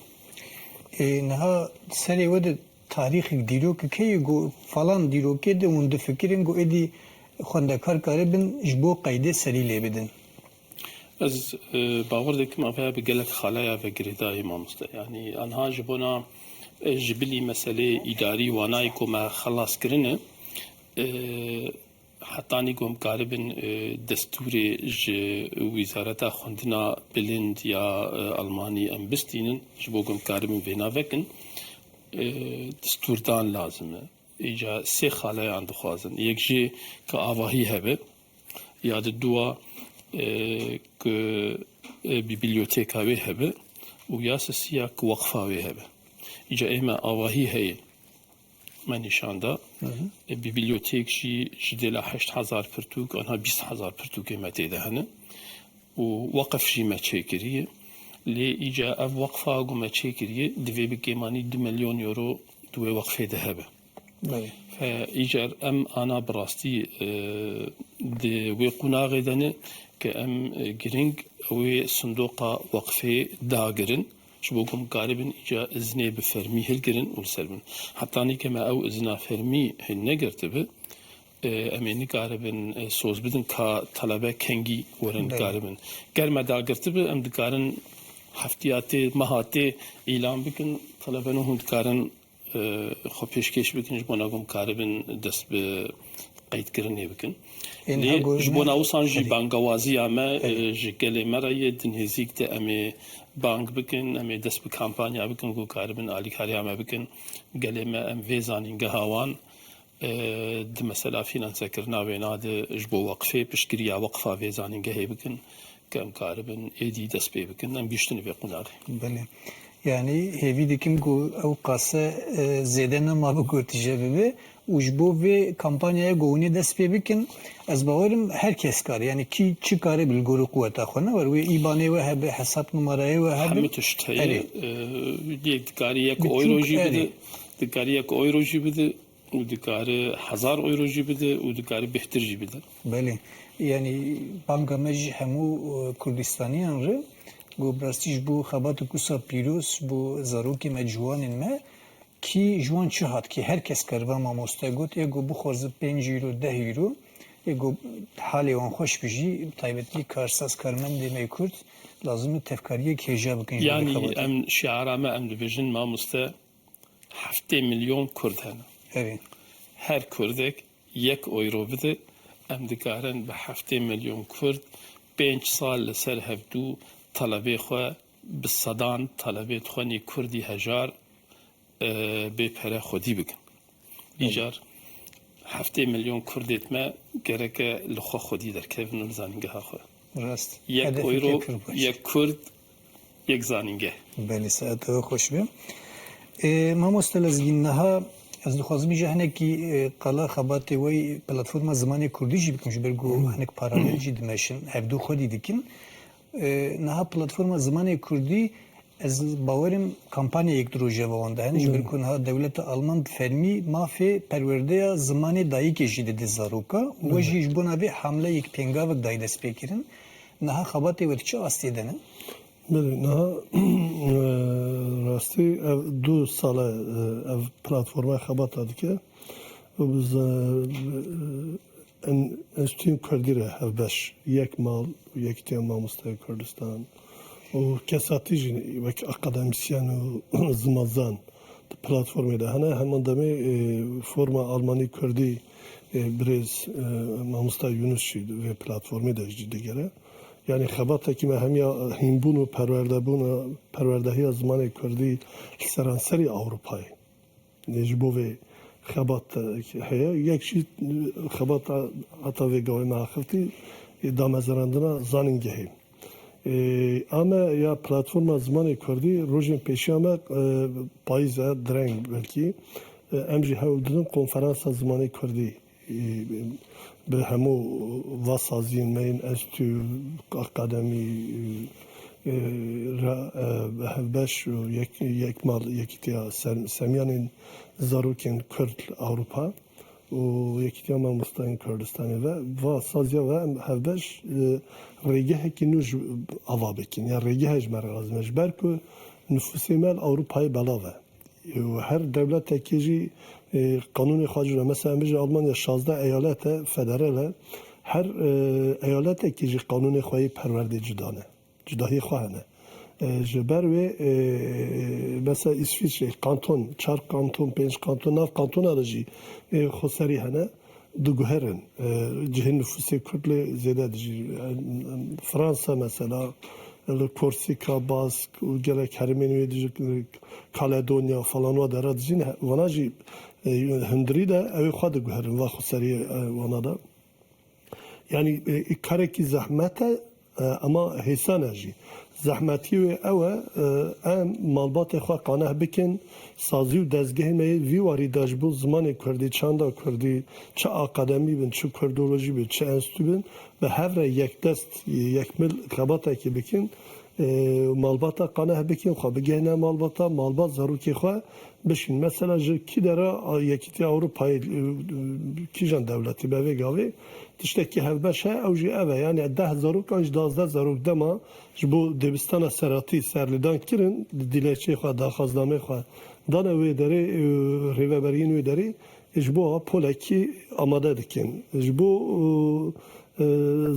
Ê, niha serê we de tarîxek, dîrokek heye ku falan dîrokê de hûn difikirin ku êdî xwendekar karibin ji bo qeydê serî lê bidin? Ez, e, bawer dikim, ev bi gelek xaleya ve girêdayî mamoste. Yanî, anha ji bona, e, ji bilî meselê îdarî wanayê ku me xelas kirine, e, hetanî ku em karibin, e, destûrê ji Wîzareta Xwendina Bilind ya, e, Almanî em bistînin, ji bo ku em karibin vêna vekin, e, destûrdan lazim e. Îca sê xaleyan dixwazin. Yek jê ku avahî hebe, ya di dua, e, ku, e, bibliyoteka wê hebe û ya sisiya ku weqfa wê hebe. Îca ê me avahî heye, me nîşan da. Hı hı. E, bibliyotêk jî ji dêla heşt hezar pirtûk, anha bîst hezar pirtûkê me tê de hene. Û weqf jî me çêkiriye. Lê îca ev weqfa ku me çêkiriye, divê bi kêmanî du milyon euro di wê weqfê de hebe. Belê. Fe îcar em ana bi rastî, e, di wê qunaxê de ne ke em, e, giring wê sindoqa weqfê dagirin. Ji bo ku em karibin îca iznê bi fermî hilgirin û li ser bin. Hetanî ke me ew izna fermî hilnegirtibi, e, em ê nikaribin, e, soz bidin ka talebe kengî werin Belê. karibin. Ger me dagirtibi, em dikarin heftiya tê, meha tê îlan bikin, talebe nû hûn dikarin e, xwe pêşkêş bikin, ji bona ku em karibin dest bi qeydkirinê bikin. Ên Lê her ji gorî bona me wisan jî Erê. bangewaziya me, e, Erê. ji gelê me re ye, di nêzîk de em ê bang bikin, em ê dest bi kampanya bikin ku karibin alîkariya me bikin. Gelê me em vê zanîngeha wan, e, di mesela fînansekirina wêna de ji bo weqfê, piştgiriya weqfa vê zanîngehê bikin. Ke em karibin êdî dest pê bikin, em gihiştin vê qunaxê. Belê. Yanî hêvî dikim ku ew qase, e, zêde nema bigotîje bibe û ji bo vê kampanyaya ku hûn ê dest pê bikin, ez bawerim her kes kare, yanî kî çi kare bi li gorî quweta xwe ne wer, wê îbanê we hebe, hesab numarayê we hebe. Hemû tişt heye, Erê. e, yek dikarî yek Biçûk, euro jî erê. bide, dikarî yek euro jî bide. û dikare hezar euro jî bide û dikare bêhtir jî bide. Belê. Yanî banga me ji hemû, e, Kurdistaniyan re, ku bi rastî ji bo xebatek wisa pîroz, ji bo zarokê me, ciwanên me, kî ji wan çi hat, kî her kes kariba mamoste got, ê ku bixwaze pênc euro, deh euro, ê ku halê wan xweş bi jî, bi taybetî karsaz karmendê me Kurd, Lazim e tevkariyek hêja bikin ji vê Yanî xebatê. Em şiara me em dibêjin mamoste heftê milyon Kurd hene. Erê. Her Kurdek yek euro bide, em dikarin bi heftê milyon Kurd pênc sal li ser hevdû telebê xwe bi sedan telebê dixwînî Kurdî hejar, e, bê pere xwedî bikin. Belê. Îcar heftê milyon Kurdêt me gereke li xwe xwedî derkevin û li zanîngeha xwe. Rast. Yek Hedefeke euro, pir baş. Yek Kurd, yek zanîngeh. Belê, saeta we xweş be. E, mamoste Lezgîn, niha ez dixwazim îja hinekî, e, qala xebatê we platforma zimanê kurdî jî bikim, ji ber ku hinek paralel jî dimeşin, hevdû xwedî dikin. E, niha platforma zimanê kurdî, ez bawerim kampanyayek di rojeva wan de hene, ji ber ku niha dewleta Alman bi fermî mafê perwerdeya zimanê dayikê jî dide zaroka. We jî ji bona vê hamleyek, pêngavek dayî destpêkirin. Niha xebatê we di çi astê de ne? Belê, niha, e, rastî ev du sal e, e, ev platforma xebata dike. Û biz, e, en-, Enstitûyên Kurdî re hevbeş, Yekmal û Yekîtiya Mamostayê Kurdistan û kesatî jî wek akademîsyen û zimanzan di platformê de hene. Heman demê, e, forma Almanî Kurdî, e, birêz, e, mamosta Yunus jî di vê platformê de jî digere. Yanî xebatekî me hemiya hînbûn û perwerdebûna, perwerdehiya zimanê kurdî li seranserî Ewropayê. Ji bo vê xebat heye. Yek jî xebata heta vê gavê me axifitî, e, damezirandina zanîngehê. E, a me ya platforma zimanê kurdî rojên pêşiya me, e, payîz e, direng belkî, e, em jî hewl didin konferansa zimanê kurdî, e, bi hemû va saziyên me yên enstîtû, akademî, e, re, e, hevbeş û yek, Yekmal, Yekîtiya Ser-, Semyanên Zarokên Kurd li Ewropa û Yekîtiya Mamostayên Kurdistanê ve, va saziya ve em hevbeş, e, rêgehekî nû ji ava bikin. Ya rêgehe ji me re lazim e. Ji ber ku nifûsê me li Ewropayê belav e. Û her dewletekê jî, e, qanûnê xwe cuda. Mesela, em bêjin Almanya şazdeh eyalet e, federal e. Her, e, eyaletekê jî qanûnê xwe yê perwerdê cuda ne. Cudahiyê xwe hene. E, ji ber wê, e, mesela, Îsvîçre, kanton, çar kanton, pênc kanton, nav kantona de jî, e, xweserî hene. Diguherin. E, cihê nifûsê Kurd lê zêde dijî. E, Fransa mesela, li Korsîka, Bask û gelek herêmên wê dijî, Kaledonya falan wa dera dijîn, he-, wana jî, e, hundirî de ew ê xwe diguherin, va xweseriyê, e, wana de. Yanî, e, karekî zehmet e, e, ama hêsan e jî. Zehmetiyê wê ew e, e, em malbatê xwe qaneh bikin, sazî û dezgehê me yê vî warî de ji bo zimanê kurdî, çanda kurdî, çi akademî bin, çi kurdolojî bin, çi enstîtû bin, bi hev re yekdest, yekmil xebatekê bikin, e, malbata qaneh bikin, xwe bigihîne malbata, malbat zarokê xwe bişîn. Mesela ji kî dera a, Yekîtiya Ewropayê, e, e, kîjan dewletî be vê gavê, tiştekî hevbeş e, ew jî ev e. Yanî deh zarok an jî dazdeh zarok dema ji bo dibistana seratî serlêdan kirin, dilekçeyê xwe, daxwaznameyê xwe dane wê derê, e, rêveberiyên wê derê, ji bo polekî amade dikin. Ji bo, e, e,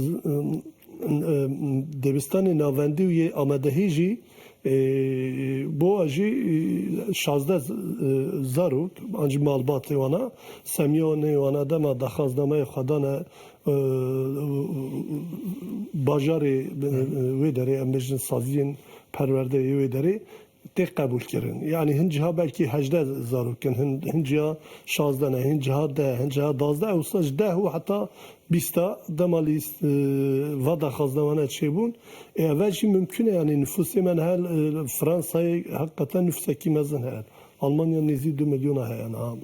z-, e, e, dibistanê navendî û yê amadehî jî, e, bo jî, e, şazdeh z-, e, zarok, an jî malbatê wana, semiyonê wana dema daxwaznameyê xwe dane, e, bajarê, e, wê derê, em bêjin saziyên perwerdeyê wê derê, tê qebûlkirin. Yanî hin ciha belkî hejdeh zarok in, hin, hin ciha şazdeh ne, hin ciha deh, hin ciha dazdeh, wisa ji deh û heta bîsta dema lîst, e, va daxwaznamane çêbûn. Ê, ev jî mimkun e, yanî nifûsê me niha, e, Fransayê heqîqeten nifûsekî mezin heye. Almanya nêzî du milyona heye niha.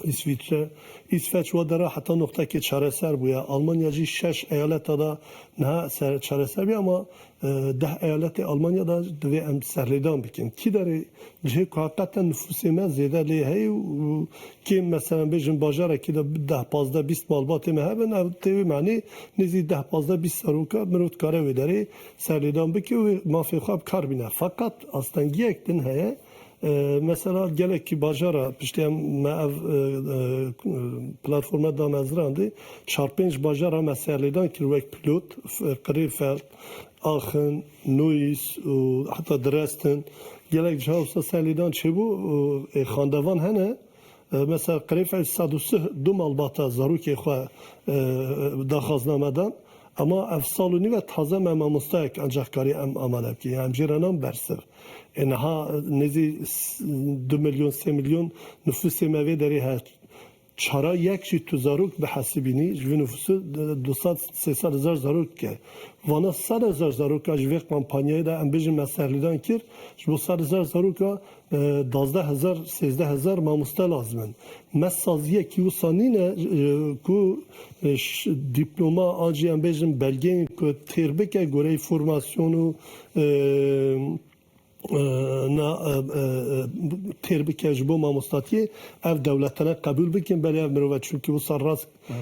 Îsvîçre, Îsveç wa dera heta noqtekê çareser bûye. Almanya jî şeş eyaleta da niha ser, çareser bûye, ama, e, deh eyaletê Almanya da divê em serlêdan bikin. Kî derê cihê ku heqîqeten nifûsê me zêde lê heye û kêm, mesela, bêjin bajarekî de deh, pazdeh, bîst malbatê me hebin, ev tê wê manê nêzî deh, pazdeh, bîst zaroka mirov dikare wê derê serlêdan bike û wê mafê xwe bi kar bîne. Feqet astengiyek din heye, E, mesela gelekî bajara, piştî em me ev, e, e, platforma damezrandî, çar pênc bajara me serlêdan kir wek pilot, f-, Krefeld, Aachen, Neuss û heta Dresden. Gelek ciha wisa serlêdan çêbû û, e, xandevan hene. E, mesela Krefeld sed û sih du malbata zarokê xwe, e, daxwazname dan. Ama ev sal û nîve taze me mamostayek ancak karî em amade bikî. Em jê re nan bersiv. E, niha nêzî s-, du milyon, sê milyon nufusê me vê derê heye. Çara yek jî tu zarok bihesibînî, ji vî nufusî du sed sê sed hezar zarok ke. Vana sed hezar zaroka ji vê kampanyayê de em bêjin me serlîdan kir, ji bo sed hezar zaroka, e, duwazdeh hezar, sêzdeh hezar mamoste lazim in. Me saziyekî wisa nîne, e, ku, e, ş-, dîploma an jî em bêjin belgeyên ku têr bike goreyê formasyon û, e, e, na, e, e, e, têr bike ji bo mamostatiyê, ev dewletane qebûl bikin, belê ev mirove, çunkî wisa rast, e,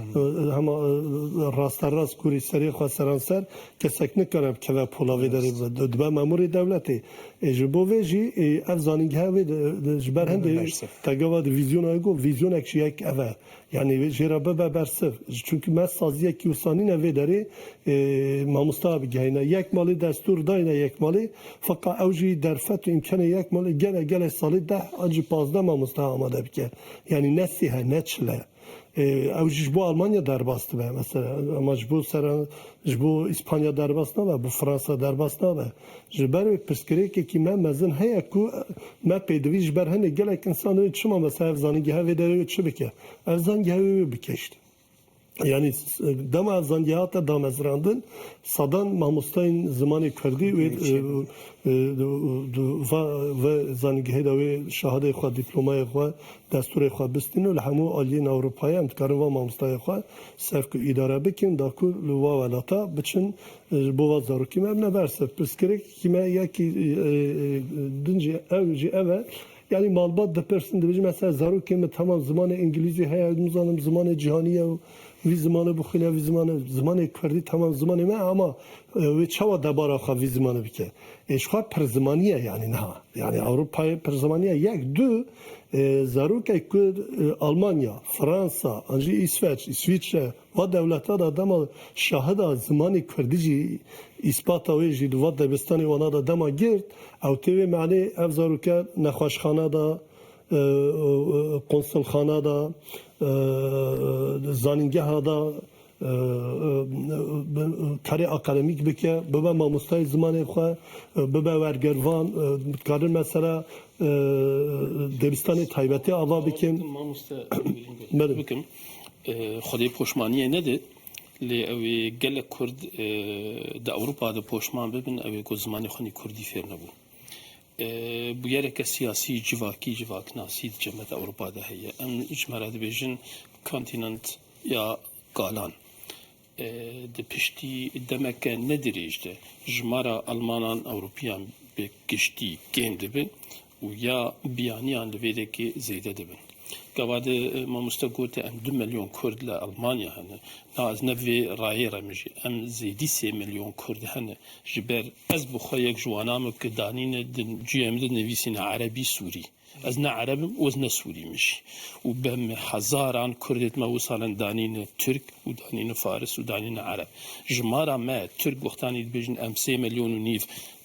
hema, e, rasterast kurî serê xwe seranser kesek nikare bikeve pola vê derê bibe. Dibe memurê dewletê. Ê, ji bo vê jî, ê, ev zanîngehe wê de, de, ji ber hindê te gava di vîzyona got, vîzyonek ji yek ev e. Yanî jê re bibe bersiv. Çunkî me saziyekî wisa nîne vê derê, e, mamosta bigehîne. Yek malê destûr dayne yek malê, feqa ew jî derfet û îmkanê yek malê gele, gele salê deh an jî pazdeh mamosta amade bike. Yanî ne sî he, ne çil e. E, ew jî ji bo Almanya derbas dibe mesela. Ama ji bo sera, ji bo Îspanya derbas nabe, bo Fransa derbas nabe. Ji ber wê pirsgirêkekî me mezin heye ku me pêdivî ji ber hinê gelek însan wê çima mesela ev zanîngehe vê derê wê çi bike? Ev zanîngehe wê wê bike işte. Yanî s-, dema ev zanîngehe hate damezrandin, sedan mamosteyên zimanê kurdî wê, e, e, va-, ve zanîngehê de wê şahadeyê xwe, dîplomayê xwe, destûrê xwe bistînin û li hemû aliyên Ewropayê em dikarin va mamosteyê xwe sevk û îdare bikin, da ku li va welata biçin, e, ji bo va zarokî me bine bersiv. Pirsgirêkî me yekî, e, e, din jî ew jî ev e. Yanî malbat dipirsin, dibêjin, mesela zarokê min temam zimanê îngilîzî heye, nizanim zimanê cîhanî ye û vî zimanê bixwîne, vî zimanê, zimanê kurdî temam zimanê me, ama, e, wê çawa debara xwe vî zimanê bike? Ê, ji xwe pirzimanî ye yanî niha. Yanî Ewropayê pirzimanî ye. Yek, du, e, zarokek ku, e, Almanya, Fransa, an jî Îsveç, Îsvîçre, va dewleta de dema şahida zimanê kurdî jî îspata wê jî di va dibistanê wana de dema girt, ew tê wê manê ev zaroke nexweşxana de, e, e, konsulxana de, e, zanîngeha de, e, e, karê akademîk bike, bibe mamostayê zimanê xwe, e, bibe wergervan, e, dikarin mesela, e, dibistanê taybetê ava bikin. Mamoste, Belê. Bikim, e, Xwedê poşmaniyê nede, lê ew ê gelek Kurd, e, di Ewropa de poşman bibin, ew ê ku zimanê xwe nî Kurdî fêr nebûn. E, bûyereke siyasî, civakî, civaknasî di cemeta Ewropa de heye. Em ji me re dibêjin kontinent ya galan. E, di piştî demeke nedirêj de jimara Almanan Ewropiyan bi giştî kêm dibe û ya biyaniyan li vê dekê zêde dibin. Gava de, e, mamoste gote em du milyon Kurd li Almanya hene. Na, ez ne vê rayê re min jî. Em zêdî sê milyon Kurd hene. Ji ber ez bi xwe yek ji wana me ku danîne di ciyê min de nivîsîne Erebî Sûrî. Ez ne Ereb im û ez ne Sûrî me jî. Û bi hezaran Kurdêt me wisa len danîne Tirk û danîne Faris û danîne Ereb. Jimara me Tirk wextanî dibêjin em sê milyon û nîv,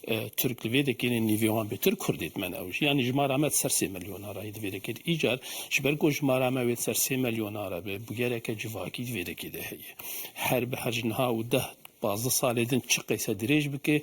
e, Tirk li vê dekê ne, nîvê wan bêtir Kurdêt me ne ew jî. Yanî jimara me ser sê milyona re ye di vê dekê de. Îcar ji ber ku jimara me wê ser sê milyona re be, bûyereke civakî di vê dekê de heye. Her bi her ji niha û deh pazdeh salê din çi qeyse dirêj bike,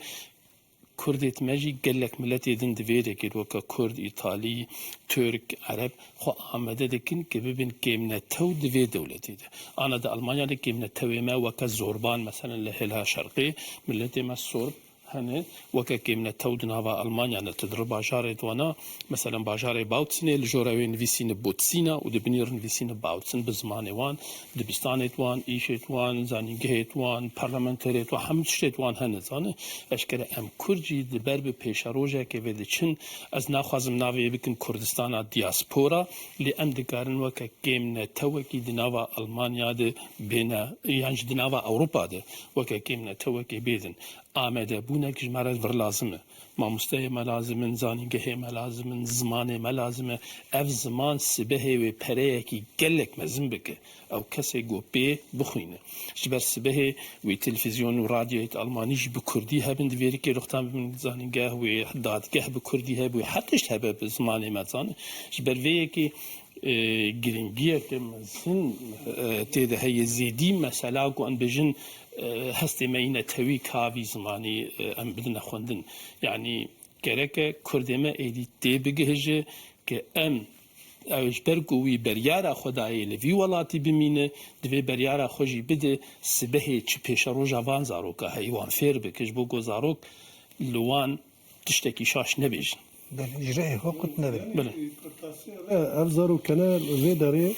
Kurdêt me jî gelek miletê din di vê dekê de weke Kurd, Îtalî, Tirk, Ereb xwe amade dikin ku bibin kêmnetew di vê dewletê de. Ana di Almanya de kêmnetewê me weke zorban, meselen li Hêla Şerqê miletê me sorb hene, weke kêmnetew di nava Almanya de. Tu diçî bajarê di wana, meselen bajarê Bautzen ê, li jora wê nivîsîne Botsîna û di binî re nivîsîne Bautzen bi zimanê wan, dibistanê di wan, îşê di wan, zanîngehê di wan, parlamenterê di wan, hemû tiştê di wan hene, zanî. Eşkere em Kurd jî di ber bi pêşerojekê vê diçin, ez naxwazim navê bikim Kurdistana diaspora, lê em dikarin weke kêmnetewekî di nava Almanya de bêne, yan jî di nava Ewropa de weke kêmnetewekê bêdin. Amadebûnek ji me re vir lazim e. Mamosteyê me lazim in, zanîngehê me lazim in, zimanê me lazim e. Ev ziman sibehê wê pereyekî gelek mezin bike. Ew kesê ku pê bixwîne. Ji ber sibehê wê televîzyon û radyoyê di Almanî jî bi kurdî hebin, di vê rikê lixtan bibin zanîngeh, wê dadgeh bi kurdî hebe, wê her tişt hebe bi zimanê me zane. Ji ber vê yekê, e, giringiyeke mezin, e, tê de heye. Zêdî mesela ku em bêjin, e, hestê me yî netewî ka vî zimanî, e, em bidine xwendin. Yanî gereke kurdê me êdî tê bigihije ke em, ew ji ber ku wî beryara xwe dayê li vî welatî bimîne, divê beryara xwe jî bide sibehê çi pêşeroja van zaroka heye, wan fêr bike, ji bo ku zarok li wan tiştekî şaş nebêjin. Belê, ji rihê xwe qut nebin. Belê. E, ev zarokene vê derê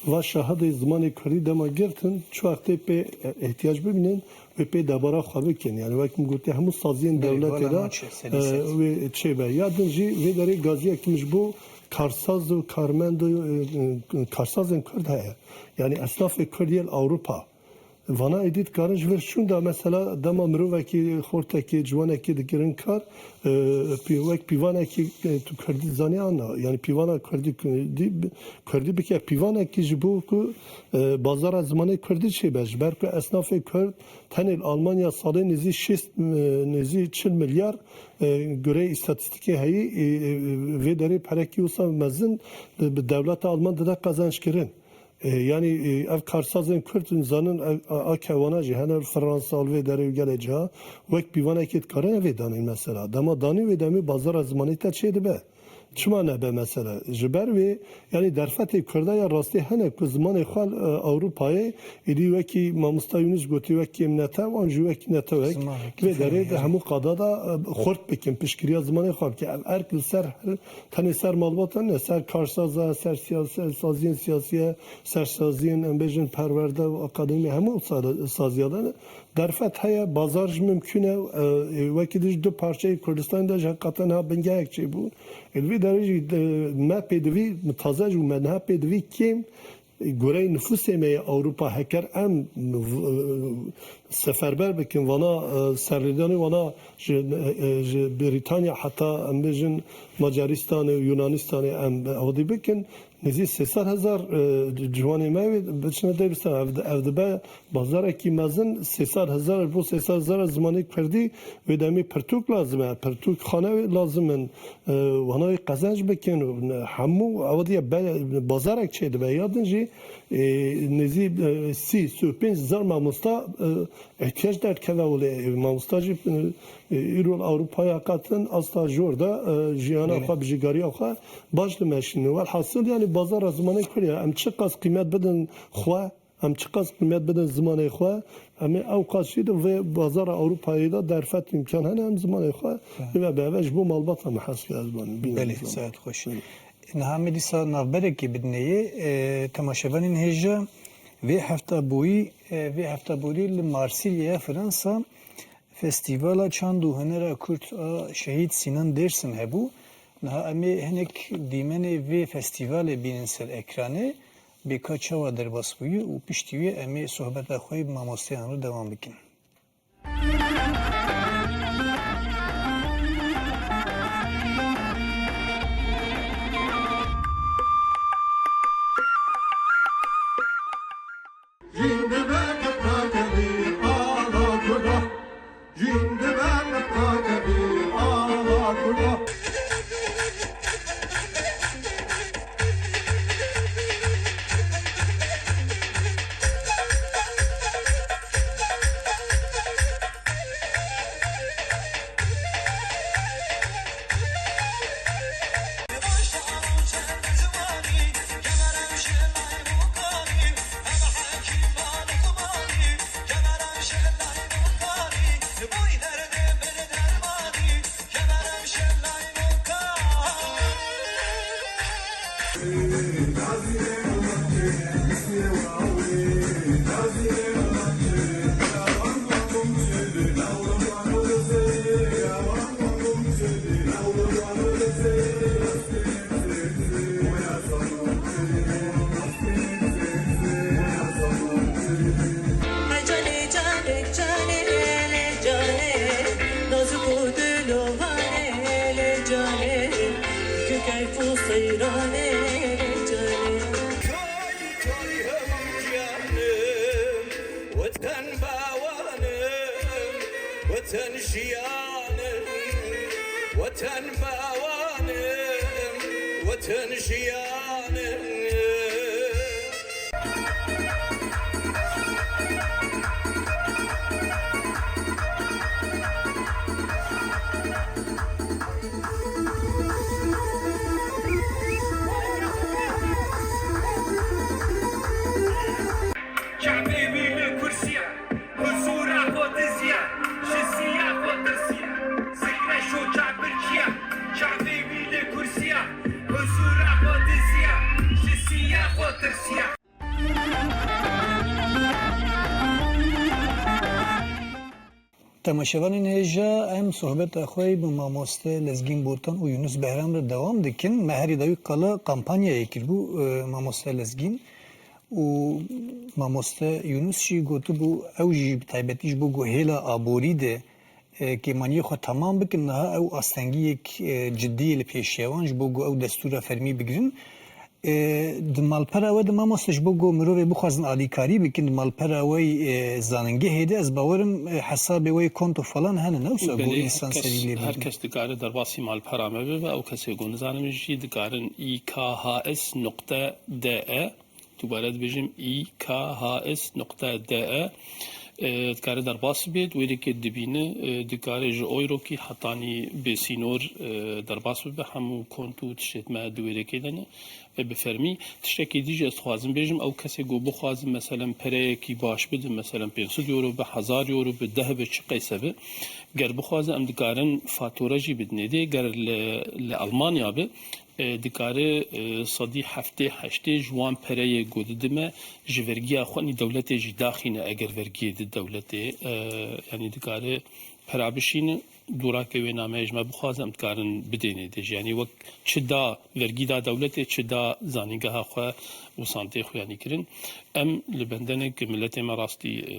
va şahidê zimanê kurdî dema girtin, çi wextê pê, e, ihtiyac bibînin, wê pê debara xwe bikin. Yani wek min gotî, hemû saziyên Belê, dewletê wala de, maçe, senî e, ser. Wê çêbe. Ya din jî vê derê gaziyek min ji bo karsaz û karmend û, e, e, karsazên kurd heye. Yani esnafê kurd yê li Ewropa. Vana êdî dikarin ji vir şûnda, mesela dema mirovekî, xortekî, ciwanekî dikirin kar, e, pî-, wek pîvanekî, e, tu kurdî zanî an na, yani pîvana kurdî, kurdî, kurdî bike pîvanekî ji bo ku, e, bazara zimanê kurdî çêbe, ji ber ku esnafê kurd tenê li Almanya salê nêzî şêst, e, nêzî çil milyar, e, gureyê îstatîstîkê heyî, e, e, vê derê perekî wisa mezin bi, bi dewleta Alman dide qezenc kirin. E, yanî, e, ev karsazên kurd, zanin, e, a, a kewana jî hene li Fransa, li vê derê û gelê ciha, wek pîvanekê dikarin evê danîn mesela. Dema danî wê demê bazara zimanê te çê dibe. Çima nebe mesela? Ji ber wê, yanî derfetê kurda ya rastî hene ku zimanê xwe, e, Ewropayê, êdî wekî mamosta Yunus gotî, wek kêm netew, an jî wekî netewek, Zimanek, vê derê de hemû qada da, e, xurt bikin, piştgiriya zimanê xwe bike. Ev erk li ser her Tenê ser malbatan ne, ser karsaza, ser siyas-, saziyên siyasiye, ser saziyên, em bêjin, perwerde û akademî, hemû sa-, saziya de ne. Derfet heye, bazar jî mimkûn e, e, wekî dî ji du parçeyê Kurdistanê de jî heqeten ha bingehek çêbû. Ê, li vî derê jî, e, me pêdivî, taze ji me niha pêdivî kêm, goreyê nifûsê me yê Ewropa, heker em v-, seferber bikin vana, e, serlêdanê wana ji, e, e, ji Brîtanya heta em bêjin Macaristanê û Yunanistanê em ewdî bikin, nêzî sê sed hezar, e, ciwanê me wê biçine dê bistan. Ev, ev dibe bazarekî mezin, sê sed hezar, ji bo sê sed hezar zimanê kurdî wê demê pirtûk lazim e, pirtûkxane lazim in. E, wana wê qezenc bikin û ne, hemû ew diye be-, bazarek çêdibe. Ya din jî, e, nêzî, e, sî, sî û pênc hezar mamosta, e, ihtiyac derdikeve û lê, e, mamosta jî, e, e, îro li Ewropayê heqetin asta jor de, e, jiyana Belê. xwe, bijîgariya xwe baş dimeşînin. Welhasil, yanî bazara zimanê kurd ya, em çiqas qîmet bidin xwe, Em çiqas qîmet bidin zimanê xwe, em ê ew qas jî di vê bazara Ewropayê de derfet îmkan hene em zimanê xwe Evet. bibe beve ji bo malbata me hez kir ez banim, bînim Belê, ziman. Saet xweş. Belê. Niha me dîsa navberekê bidineyê, e, temaşevanên hêja vê hefta boyî, e, vê hefta borî li Marsilya, Fransa, Festîvala Çand û Hunera Kurd a Şehîd Sînan Dêrsim hebû. Niha em ê hinek dîmenê vê festîvalê bînin ser ekranê, bê ka çawa derbas bûye û piştî wê em ê sohbeta xwe yê bi mamosteyan re dewam bikin. Jîn dibe qipqakevî ala Kurda. Jîn dibe qipqakevî ala Kurda. û seyranê canê. Toy toy hemû ciyanim, weten bawanim, weten jiyanim, weten bawanim, weten jiyanim. Çavê wî li kursiya, huzûra xwe diziya, ji siya xwe tirsiya. Zikre şo çavbirçiya, çavê wî li kursiya, huzûra xwe diziya, ji siya xwe tirsiya. Temaşevanên hêja, em sohbeta xwe bi mamoste Lezgîn Botan û Yunus Behram re dewam dikin. Me herî dawî qala kampanyayê kiribû, e, mamoste Lezgîn û mamoste Yunus jî gotibû, ew jî bi taybetî ji bo ku hêla aborî de, e, kêmaniyê xwe temam bikin, niha ew astengiyek, e, cidî yê li pêşiya wan ji bo ku ew destûra fermî bigirin. E, di malpera we de mamoste ji bo ku mirovê bixwazin alîkarî bikin, di malpera we yê, e, zanîngehê de ez bawerim, e, hesabê we yê kont û falan hene, ne wisa ku Belê, her însan kes, serî lê her bigrin. Kes dikare derbasî malpera me bibe, ew kesê ku nizanim jî dikarin î k h s nuqte d e, dubare dibêjim, î k h s nuqte d e, e, dikare derbas bibe, di wêrekê dibîne, e, dikare ji Oyrokî hetanî bêsînor, e, derbas bibe, hemû kont û tiştê me di wêrekê de ne. E, bi fermî. Tiştekî dî jî ez dixwazim bêjim, ew kesê ku bixwazin, meselen, pereyekî baş bidin, meselen, pênc sed euro bi, hezar euro bi, deh bi, çi qeyse bi, ger bixwazin, em dikarin fatura jî bidinê dê. Ger li, li Almanya bi, e, dikare, e, sedî heftê heştê ji wan pereyê ku didime, ji vergiya xwe nî dewletê jî daxîne, eger vergiyê di dewletê, e, yanî dikare pera bişîne. Dûrakê wê nameyê ji me bixwaze, em dikarin bidênê dê jî. Yanî wek çi da vergî da dewletê, çi da zanîngeha xwe û santê xwe yanî kirin. Em li bendenek miletê me rastî, e,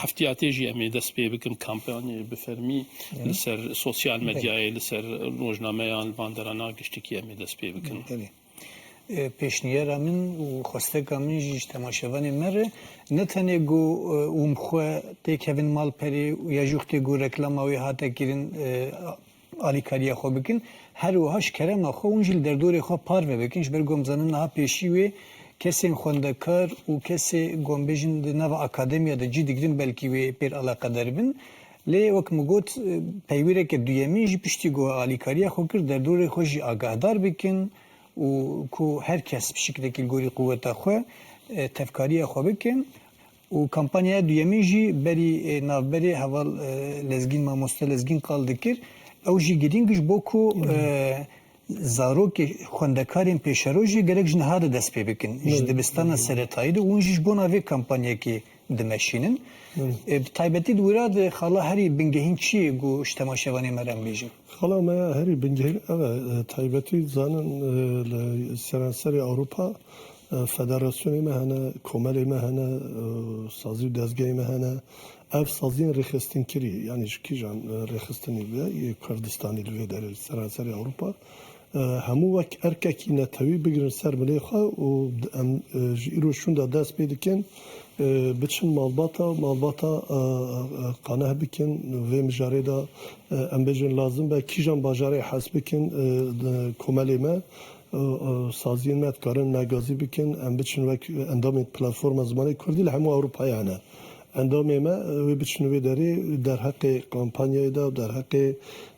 heftiyatê jî em ê dest pê bikin kampanyê bi fermî Hı. li ser sosyal Belê. medyayê, li ser rojnameyan, li van derana giştikî em ê dest pê bikin. Belê. E, pêşniyara min û xwesteka min jî ji temaşevanên me re, ne tenê ku, e, hûn bi xwe têkevin malperê û ya jî wextê ku reklama wê hate kirin, e, alîkariya xwe bikin, her wiha ji kerema xwe hûn jî li derdorê xwe parve bikin, ji ber ku em zanin niha pêşî wê kesên xwendekar û kesê ku em bêjin di nava akademiya de cî digirin belkî wê pêr eleqedar bin. Lê wek min got, e, peywireke duyemîn jî piştî ku alîkariya xwe kir, derdorê xwe jî agahdar bikin. û ku her kes bi şiklekî li gorî quweta xwe, e, tevkariya xwe bike. Û kampanyaya duyemîn jî berî, e, navberê heval, e, Lezgîn, mamoste Lezgîn qal dikir. Ew jî girîng ji bo ku, e, zarokê xwendekarên pêşerojê gerek ji niha de dest pê bikin. Ji Belê. dibistana seretayî de û hûn jî ji bona vê kampanyekê dimeşînin. Hı. E, bi taybetî di wira de xala herî bingehîn çi ye ku ji temaşevanê me re em bêjin? Xala me ya herî bingehîn ev e, e, taybetî zanin, e, li seranserê Ewropa, e, federasyonê me hene, komelê me hene, e, sazî û dezgehê me hene. Ev saziyên rêxistinkirî, yanî ji kîjan, e, rêxistinî be, yê Kurdistanî li vê derê, li seranserê Ewropa. E, hemû wek erkekî netewî bigirin ser milê xwe û em, e, ji îro şûn de dest pê dikin, e, biçin malbata, malbata, e, e, qaneh bikin. Vê mijarê de, e, em bêjin lazim be kîjan bajarê hez bikin, e, di komelê me, e, e, saziyên me dikarin megazî bikin, em biçin wek endamên platforma zimanê kurdî li hemû Ewropayê hene. Endamê me, e, wê biçin wê derê, derheqê kampanyayê de, derheqê,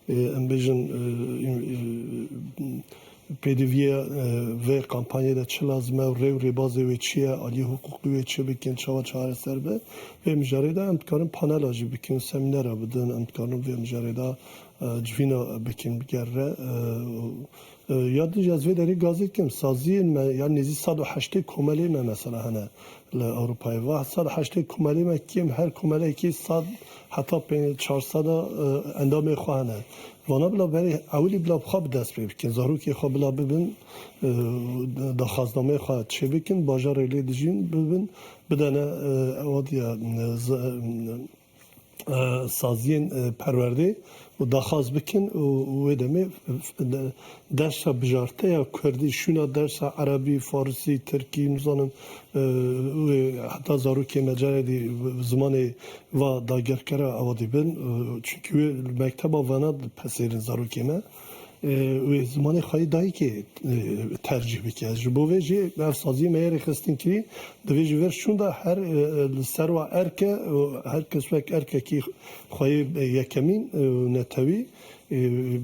e, em bêjin, e, e, pêdiviya, e, vê kampanyayê de çi lazim e, rê û rêbazê wê çi ye, aliyê hiqûqî wê çi bikin, çawa çareser be. Vê mijarê de em dikarin panela jî bikin, semînera bidin, em dikarin vê mijarê de, e, civîna bikin, bigerre, e, E, ya din jî ez vê derê gazê dikim, saziyên me, ya nêzî sed û heştê komelê me mesela hene li Ewropayê. Va sed û heştê komelê me kêm, her komelekî sed heta pê-, çar sed e, endamê xwe hene. Vana bila berê ewilî bila bi xwe bi dest pê bikin, zarokê xwe bila bibin, e, daxwaznameyê xwe çê bikin, bajarê lê dijîn bibin, bidene, e, ewa diye, e, z-, e, e, saziyên, e, perwerdê û daxwaz bikin û, û wê demê dersa bijarteya kurdî, şûna dersa erebî, farisî, tirkî, nizanim, e, wê heta zarokê me caredî zimanê va dagirkera ewa dibin, e, çunkî wê mekteba vana dipesêrin zarokê me. E, wê zimanê xwe yê dayikê, e, tercîh bike. Ji bo vê jî ev saziyê me yê rêxistinkirî divê ji vir şûnda her, e, li ser wa erke, e, her kes wek erkekî xwe yê yekemîn, e, netewî, e,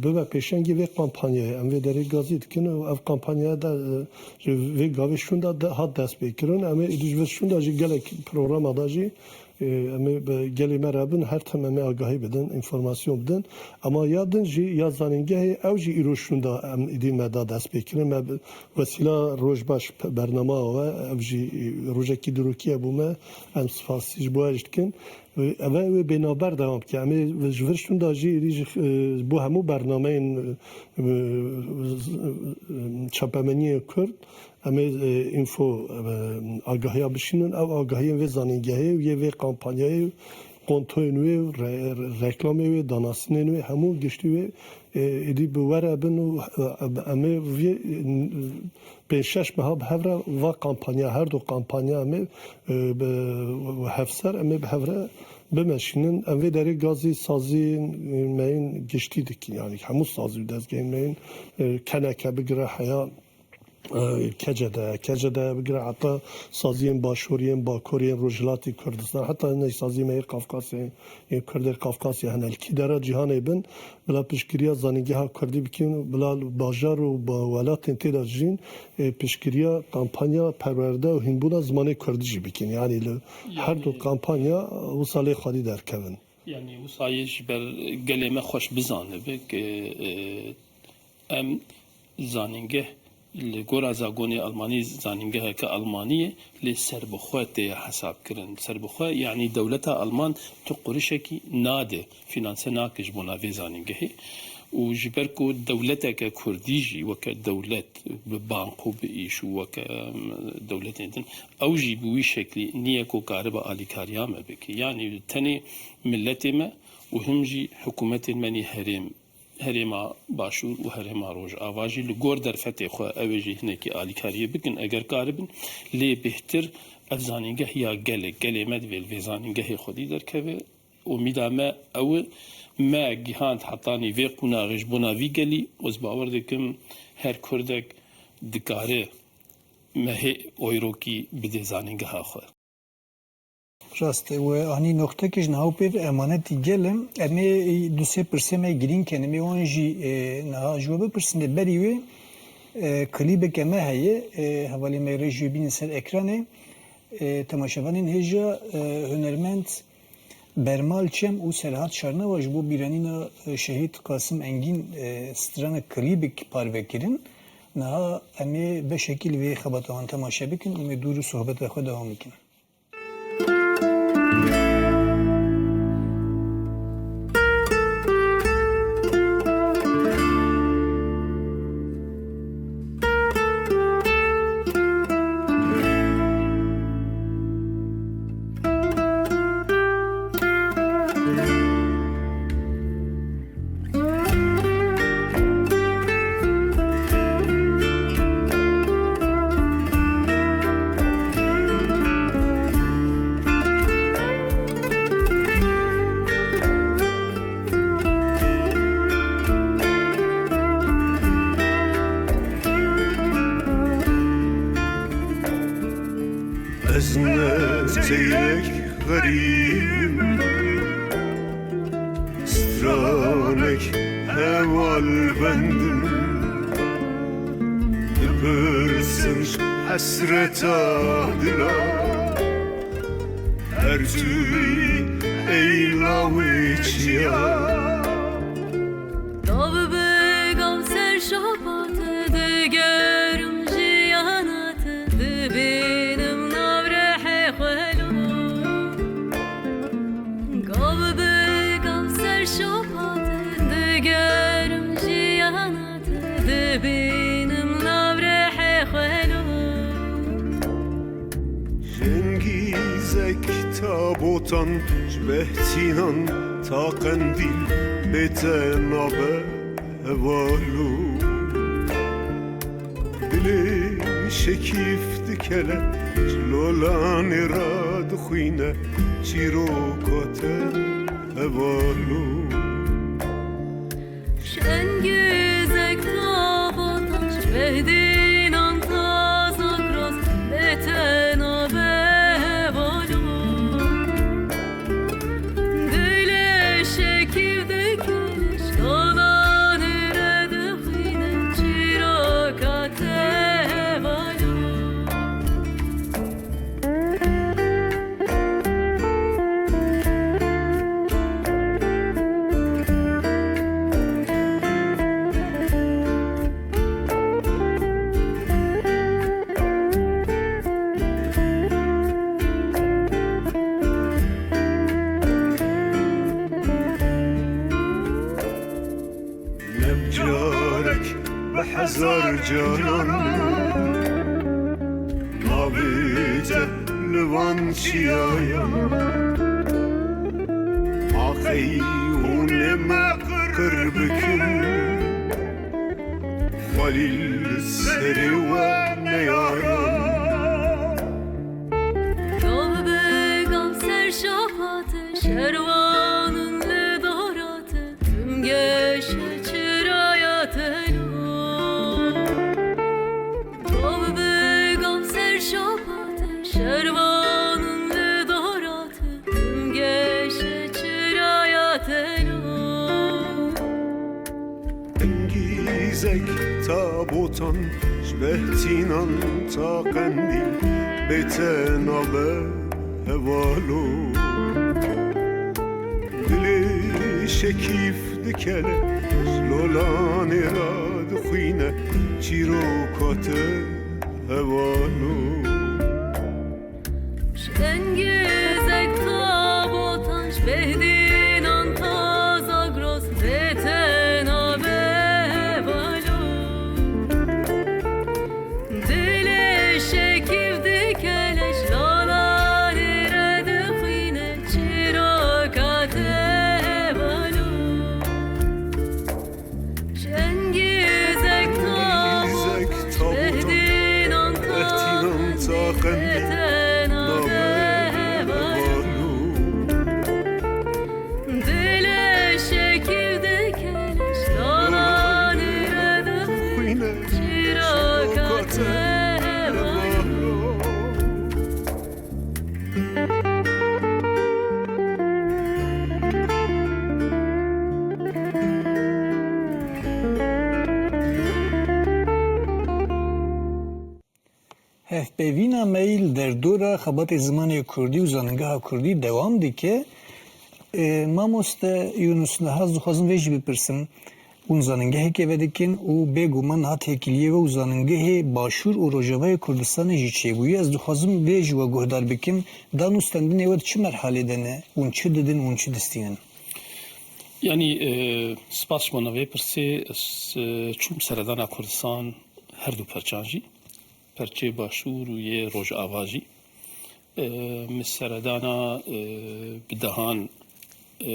bibe pêşengê vê kampanyayê. Em vê derê gazî dikin û ev kampanyaya de, e, ji vê gavê şûnda de hat destpêkirin. Em ê êdî ji vir şûnda jî gelek programa da jî, e, em ê bi gelê me re bin, her tim em ê agahî bidin, înformasyon bidin. Ema ya din jî, ya zanîngehê, ew jî îro şûnda em êdî me da destpêkirin. Me bi wesîla Rojbaş pe-, bernama we, ev jî, e, rojekî dîrokî ye bo me. Em spasî ji bo we jî dikin. Ev ê wê bênavber dewam bike. Em ê ji vir şûnda jî êdî ji, e, bo hemû bernameyên, e, e, çapemeniyên Kurd, em ê, e, înfo, e, agahiya bişînin. Ew agahiyên vê zanîngehê û yê vê kampanyayê, kontoyên wê, re-, re-, reklamê wê, danasînên wê, hemû giştî wê, e, êdî bi we re bin û, e, em ê vê, e, pênc şeş meha bi hev re va kampanya, her du kampanya em ê, e, bi, bi hevser em ê bi hev re bimeşînin. Em vê derê gazî sazî, e, me yên giştî dikin. Yanî hemû sazî û dezgehên me yên, e, keneke bigire heya, e, K C D, K C D bigire heta saziyên başûriyên, bakuriyên, rojhilatî Kurdistan, heta ney saziyê me yê Qafqasyayê, yên Kurdê Qafqasya hene. Li kî dera cîhanê bin, bila piştgiriya zanîngeha Kurdî bikin, bila bajar û ba-, welatên tê de jîn, e, piştgiriya kampanya perwerde û hînbûna zimanê Kurdî jî bikin. Yanî li her du Yanî kampanya wisa lê xwedî derkevin. Yanî wisa yê ji ber gelê me xweş bizanibe ke, e, em zanîngeh li gora zagonê Almanî zanîngeheke Almanî ye, lê serbixwe tê hesabkirin. Serbixwe, yanî dewleta Alman tu qurişekî nade, fînanse nake ji bona vê zanîngehê. Û ji ber ku dewleteke Kurdî jî weke dewlet bi bank û bi îş û weke, em, dewletên din, ew jî bi wî şeklî niye ku karibe alîkariya me bike. Yanî tenê miletê me û him jî hikûmetên me nî herêm, herêma Başûr û herêma Rojava jî li gor derfetê xwe ew ê jî hinekî alîkariyê bikin, eger karibin. Lê bêhtir ev zanîngeh ya gelê, gelê me divê li vê zanîngehê xwedî derkeve. Umîda me ew e, me gihand hetanî vê qunaxê ji bona vî gelî û ez bawer dikim her Kurdek dikare mehê oyrokî bidê zanîngeha xwe. Rast e, we anî noqtekê ji niha û pê ve emanetî gel e. Em ê du sê pirsê me girîng kenimê wan jî, e, niha ji we bipirsin. Lê berî wê, e, klîbeke me heye, e, hevalê me rê jî bînin ser ekranê. E, temaşevanên hêja, e, hunermend Bermal Çem û Serhat Şarnawa ji bo bîranîna, e, Şehîd Qasim Engîn, e, strana klîbek parve kirin. Niha em ê beşekî li vê xebata wan temaşe bikin û em ê dûr û sohbeta xwe dewam bikin. Ez ne teyek xerîb im, stranek hewal bendim. Dipirsim hesreta dila, her tûyî ey lawê çiya. Gav bi gav ser şopa te digerim jiyana te, dibînim nav rehê xwe lo. Gav bi gav ser şopa te digerim jiyana te, dibînim nav rehê xwe lo. Jengîzek tabotan ji Behtînan ta Qendîl, Bê te nabe hevalo. Dilê şekîf dikele, ji lolanê re dixwîne çîroka te hevalo. Şengîzek tabotan ji behdînan ta Zagros bê te nabe hevalo. Dilê şekîf dikir, ji lolanê re dixwîne çîroka te hevalo. Ne bi carek, bi hezar caran navê te li van çiyayan. Ma qey hûn ê me qir bikin, Xwelîl li serê we neyaran. Gav bi gav ser şafa te, şerwanin li dora te, tim geşe çiraya te lo. Gav bi gav ser şafa te, şerwanin li dora te, tim geşe çiraya te lo. Engîzek tabotan ji Behtînan ta Qendîl bê te nabe hevalo. Dilê şekîf dikele, ji lolanê re dixwîne çîroka te hevalo. Engîzek tabotan ji Behdînan ta Zagros bê te nabe hevalo. Dilê şekîf dikele, ji lolanê re dixwîne çîroka te hevalo. Engîzek tabotan, Engîzek tabotan, Behdînan ta Behtînan ta Qendîl, Qendîl, nabe hevalo. Dilê şekîf dikele, ji lolanê re dixwîne çîroka te hevalo. Hevpeyvîna me yî li derdora xebatê zimanê kurdî û zaningeha kurdî dewam dike. Ê, mamoste Yunus, niha ez dixwazim vê jî bipirsim. Hûn zanîngehekê vedikin û bêguman niha têkiliyê we û zanîngehê Başûr û Rojavayê Kurdistanê jî çêbûye. Ez dixwazim vê ji we guhdar bikim, dan û stendinê we di çi merhalê de ne? Hûn çi didin, hûn çi distînin? Yanî, e, spas ji bona vê pirsê, ez, e, çûm seredana Kurdistan her du perçan jî. Perçê Başûr û yê Rojava jî. E, min seredana, e, bi dehan, e,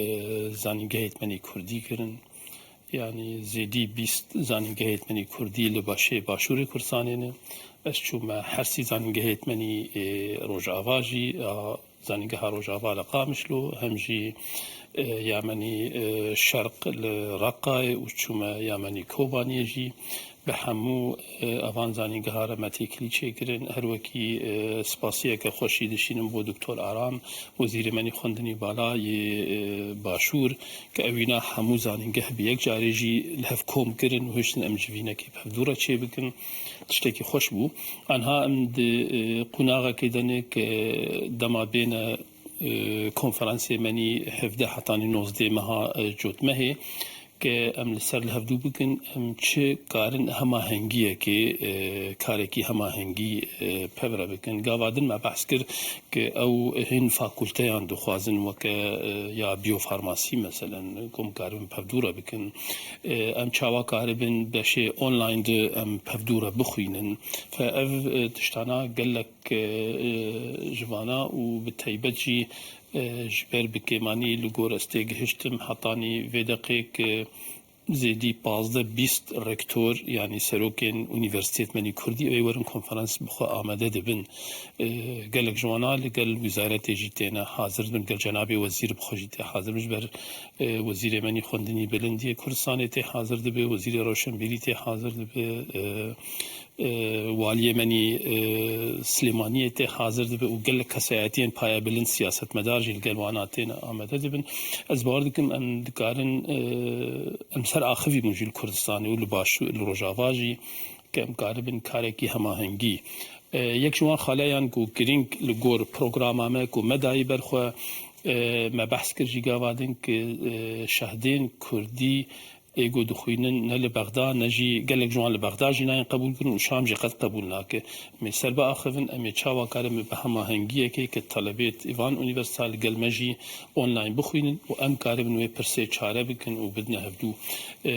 zanîngehêt me nî kurdî kirin. Yanî zêdî bîst zanîngehêt me nî kurdî li başê Başûrê Kurdistanê ne. Ez çûme her sî zanîngehêt me nî, e, Rojava jî, a, Zanîngeha Rojava li Qamişlo, hem jî, e, ya me nî, e, Şerq li Reqayê û çûme ya me nî Kobaniyê jî. Bi hemû, e, evan zanîngeha re me têkilî çêkirin. Her wekî, e, spasiyeke xweşî dişînim bo Doktor Aram, wezîrê me nî xwendinî bala yê, e, Başûr, ke ewîna hemû zanîngeh bi yek carê jî li hev kom kirin û hiştin em civînekê bi hevdû re çêbikin. Tiştekî xweş bû. Anha em di, e, qonaxekê de ne ke dema bêne, e, konferansê me nî hevdeh hetanî nozdeh meha, e, cotmehê ke em li ser li hevdû bikin, em çi karin hemahengiyekê, e, karekî hemahengî, e, pevre bikin. Gava din me behs kir ke ew hin fakulteyan dixwazin weke, e, ya biyofarmasî meselen, ku em karibin pevdû re bikin. E, em çawa karibin beşê online de em pevdû re bixwînin. Fe ev, e, tiştana gelek, e, e, ji vana û bi teybet jî, E, ji ber bi kêmanî li gor ez têgihiştim, hetanî vê deqê ki zêdî pazdeh bîst rektor, yanî serokên unîversîtêt me nî kurdî, ew ê werin konferans bi xwe amade dibin. E, gelek ji wana li gel wîzaretê jî têne hazir dibin, gel cenabê wezîr bi xwe jî tê hazir bin. Ji ber, e, wezîrê me nî xwendinî bilindiyê Kurdistanê tê hazir dibe, wezîrê roşenbîrî tê hazir dibe, e, e, waliyê me nî, e, Silêmaniyê tê hazir dibe û gelek kesayetiyên payebilind, siyasetmedar jî li gel wana tên amade dibin. Ez bawer dikim em dikarin, e, em ser axivî bûn jî li Kurdistanê û li Başû-, li Rojava jî, ke em karibin karekî hemahengî. E, yek ji wan xaleyan ku girîng li gor programa me ku me dayî ber xwe, e, me behs kir jî gava din ki, e, şehdên kurdî ê ku dixwînin ne li Bexda ne jî gelek ji wan li Bexda jî nayên qebûl kirin û Şam jî qet qebûl nake. Em ê ser biaxivin, em ê çawa karin bi hemahengiyekê ke telebêt van unîversîta li gel me jî online bixwînin û em karibin wê pirsê çare bikin û bidine hevdû. E,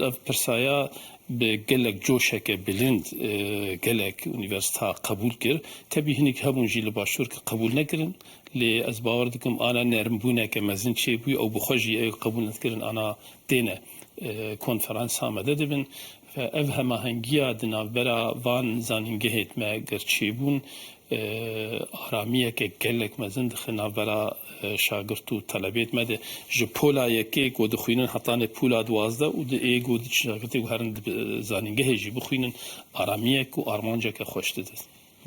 ev pirsaya bi gelek coşeke bilind, e, gelek unîversîta qebûl kir. Tebî hinek hebûn jî li Başûr ki qebûl nekirin. Lê ez bawer dikim ana nermbûneke mezin çêbûye, ew bi xwe jî ew qebûl nedikirin, ana têne, e, konferans amade dibin. Ve ev hemahengiya di navbera van zanîngehêt me ger çêbûn, e, aramiyeke gelek mezin dixe navbera, e, şagirt û telebêt me de. Ji pola yekê ku dixwînin hetanê pola duwazdeh û di ê ku di şagirtê ku herin di zanîngehê jî bixwînin, aramiyek û armanceke xweş dide.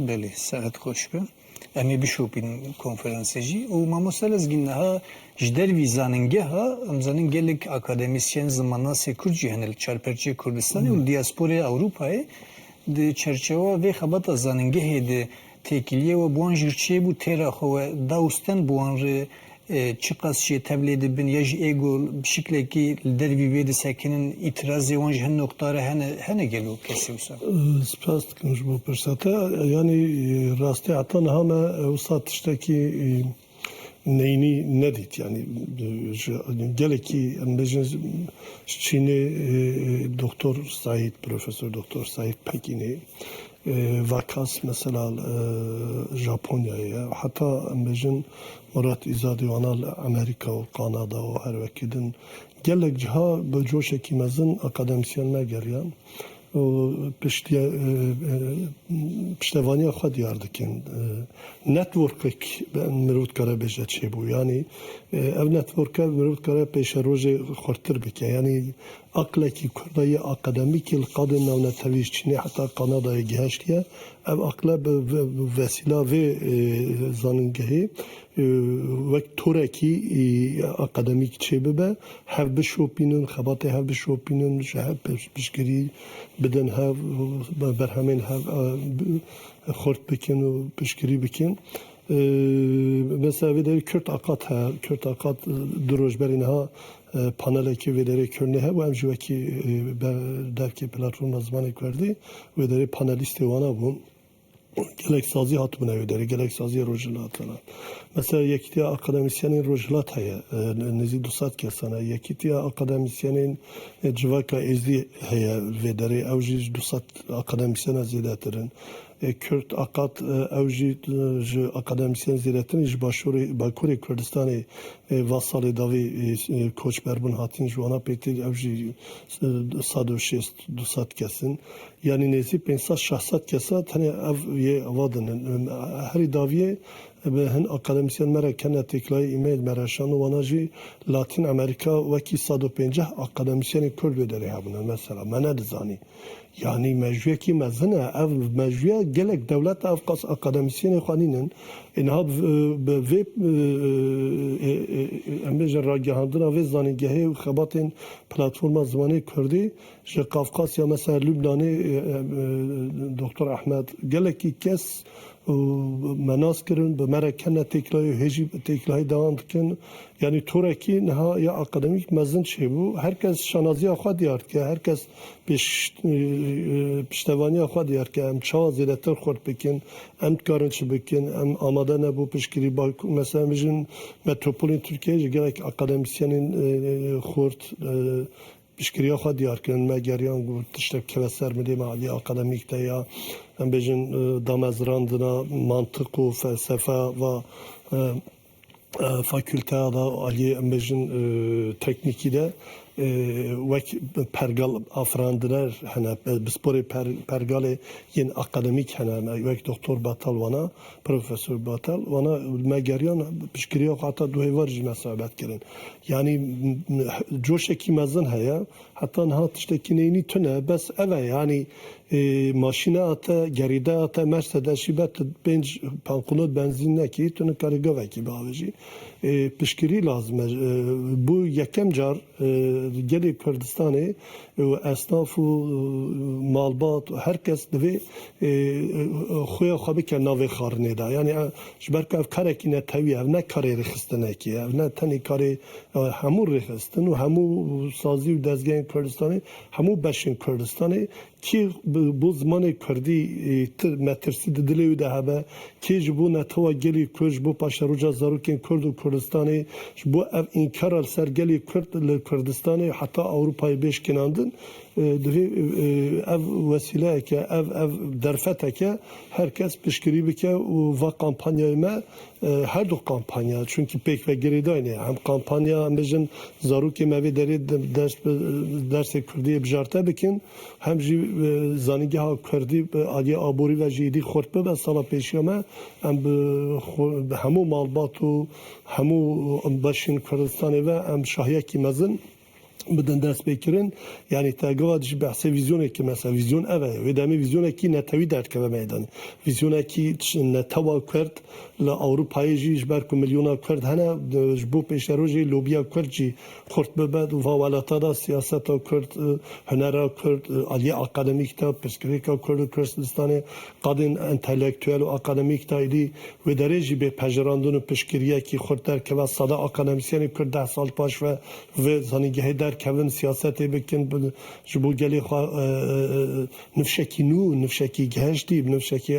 Belê, saet xweş be. Em ê bişopînin konferansê jî. Û mamoste Lezgîn, niha ji dervî zanîngeha, em zanin gelek akademîsyen, zimanasê kurd jî hene li çarperçeyê Kurdistanê û li diasporaya Ewropayê. Di çerçewa vê xebata zanîngehê de têkiliyê we bi wan jî çêbû, têra xwe we da û sten bi wan re, e, çiqas jê tevlê dibin ya jî ê ku bi şiklekî li dervî vê disekinin, îtirazê wan ji hin noqta re hene, hene gelo kesê wisa? E, spas dikim ji bo pirsa te. Yanî, e, rastî heta niha me, e, wisa tiştekî, e, neyînî nedît. Yanî, e, ji gelekî, em bêjin, ji Çînê, e, e, Doktor Saîd, Profesor Doktor Saîd Pekînê, e, Vakas mesela, e, Japonyayê ye. Heta em bêjin Murat Îzadî wana li Amerîka û Kanada û her wekî din gelek ciha bi coşekî mezin akademîsyen me geriyan. Û piştiye, e, e, piştevaniya xwe diyar dikin. E, networkek be-, mirov dikare bêje çêbû. Yanî, e, ev networke mirov dikare pêşerojê xurtir bike. Yanî, aqlekî Kurda yê akademîkî li qadên navnetewî ji Çînê heta Kanadayê gihiştiye. Ev aqle bi ve-, bi vesîla vê, e, zanîngehê, e, wek torekî, e, akademîk çêbibe, hev bişopînin, xebatê hev bişopînin, ji hev piş-, piştgirî bidin hev, be-, berhemên hev, e, bi-, xurt bikin û piştgirî bikin. E, mesela vê derê Kürt Akat he, Kürt Akat, e, du roj berî niha, e, panelekê vê derê Kurdê hebû, em jî wekî, e, ber-, derkê platforma zimanê Kurdî vê derê panelîstê wana bûn. Gelek sazî hatibûne wê derê, gelek saziyê rojhilat hene. Mesela Yekîtiya Akademîsyenên Rojhilat heye, e, nêzî du sed kesan heye. Yekîtiya Akademîsyenên, e, Civaka Êzidî heye vê derê, ew jî ji du sed akademîsyena zêdetir in. E, Kürt Akat, e, ew jî, e, ji akademîsyen zêdetir in, ji başûrê, Bakurê Kurdistanê, e, va salê dawî, e, e, koçber bûn hatin, ji wana pêtê ew jî, e, sed û şêst, du sed kes in. Yanî nêzî pênc sed şeş sed kesa tenê ev yê ava din in. Herî dawiyê bi hin akademîsyen me re kene têkilahî, e-mail me re şand û wana jî Latîn Amerîka wekî sed û pênceh akademîsyenê Kurd wê derê hebûne mesela. Me nedizanî. Yanî mejûyekî mezin e. Ev mejûya gelek dewlet ev qas akademîsyenê xwe nînin. Ê niha bi, bi vê, e, e, e, em bêjin ragihandina vê zanîngehê û xebatên Platforma Zimanê Kurdî ji Qafqasya, mesela Lubnanê, e, e, e, Doktor Ehmed, gelekî kes û me nas kirin, bi me re kene têkilahî, hê jî têkilahî dewam dikin. Yanî torekî niha ya akademîk mezin çêbû. Her kes şanaziya xwe diyar dike, her kes pêş-, e, e, piştevaniya xwe diyar dike. Em çawa zêdetir xurt bikin, em dikarin çi bikin, em amade nebû piştgirî. Bak, mesela, em bijin metropolên Tirkiyeyê jî gelek akademîsyenên, e, e, xurt, e, piştgiriya xwe diyar kirin. Me geriyan got, tiştek keve ser milê me alî akademîk de ya, em bêjin, e, damezrandina mantiq û felsefe va, e, e, fakülteya da aliyê em bêjin, e, teknîkî de, e, wek pergal afirandiner hene, e, bi sporê per-, pergalê yên akademîk hene, me wek Doktor Batal wana, Profesor Batal wana me geriyan piştgiriya xwe heta du hêvar jî me sohbet kirin. Yanî, m-, m-, coşekî mezin heye. Heta niha tiştekî neyînî tune, bes ev e, yanî, e, maşîneya te, gerîdeya te, Mercedes jî be tu pênc pankunot benzîn nekî, tu nikarî gavekî biavêjî. E, piştgirî lazim e. E, bû yekem car, e, gelê Kurdistanê û esnaf û, e, malbat û her kes divê, e, e, xuya xwe bike navê xwarinê de. Yanî, e, ji ber ku ev karekî netewî ye, ev ne karê rêxistinekî ye, ev ne tenê karê, e, hemû rêxistin û hemû sazî û dezgehên Kurdistanê, hemû beşên Kurdistanê, kê bi, bo zimanê Kurdî, e, ti-, metirsî di dilê wî de hebe, kê ji bo netewa gelî Kurd, ji bo paşeroja zarokên Kurd û Kurdistanê, ji bo ev înkara li ser gelê Kurd li Kurdistanê heta Ewropayê bê şkinandin, e, divê, e, ev wesîleyeke, ev, ev derfeteke her kes piştgirî bike û va kampanyayê me, e, her du kampanya, çunkî pêk ve girêdayî ne. Hem kampanya, em bêjin, zarokê me vê derê de-, ders bi, dersê Kurdî bijarte bikin, hem jî, e, zanîngeha Kurdî, e, aliyê aborî ve jî êdî xurt bibe. Sala pêşiya me, em bi xwe, bi hemû malbat û hemû beşên Kurdistanê ve em şahiyekî mezin bidin destpêkirin. Yanî te gava dijî behsê vîzyonekî, mesela vîzyon ev e. Wê demê vîzyonekî netewî derkeve meydanê. Vîzyonekî ç-, netewa Kurd li Ewropayê jî ji ber ku milyona Kurd hene, de, ji bo pêşerojê lobiya Kurd jî xurt bibe. Va welata da siyaseta Kurd, e, hunera Kurd, e, aliyê akademîk de, pirsgirêka Kurd û Kurdistanê, qadên entelektuel û akademîk de êdî wê derê jî bê pejirandin û piştgiriyekî xurt derkeve. Sada akademîsyenê Kurd deh sal paş ve vê zanîngehê derkevin, siyasetê bikin, bi-, ji bo gelê xwe, e, e, e, nifşekî nû, nifşekî geştî, nifşekî, e,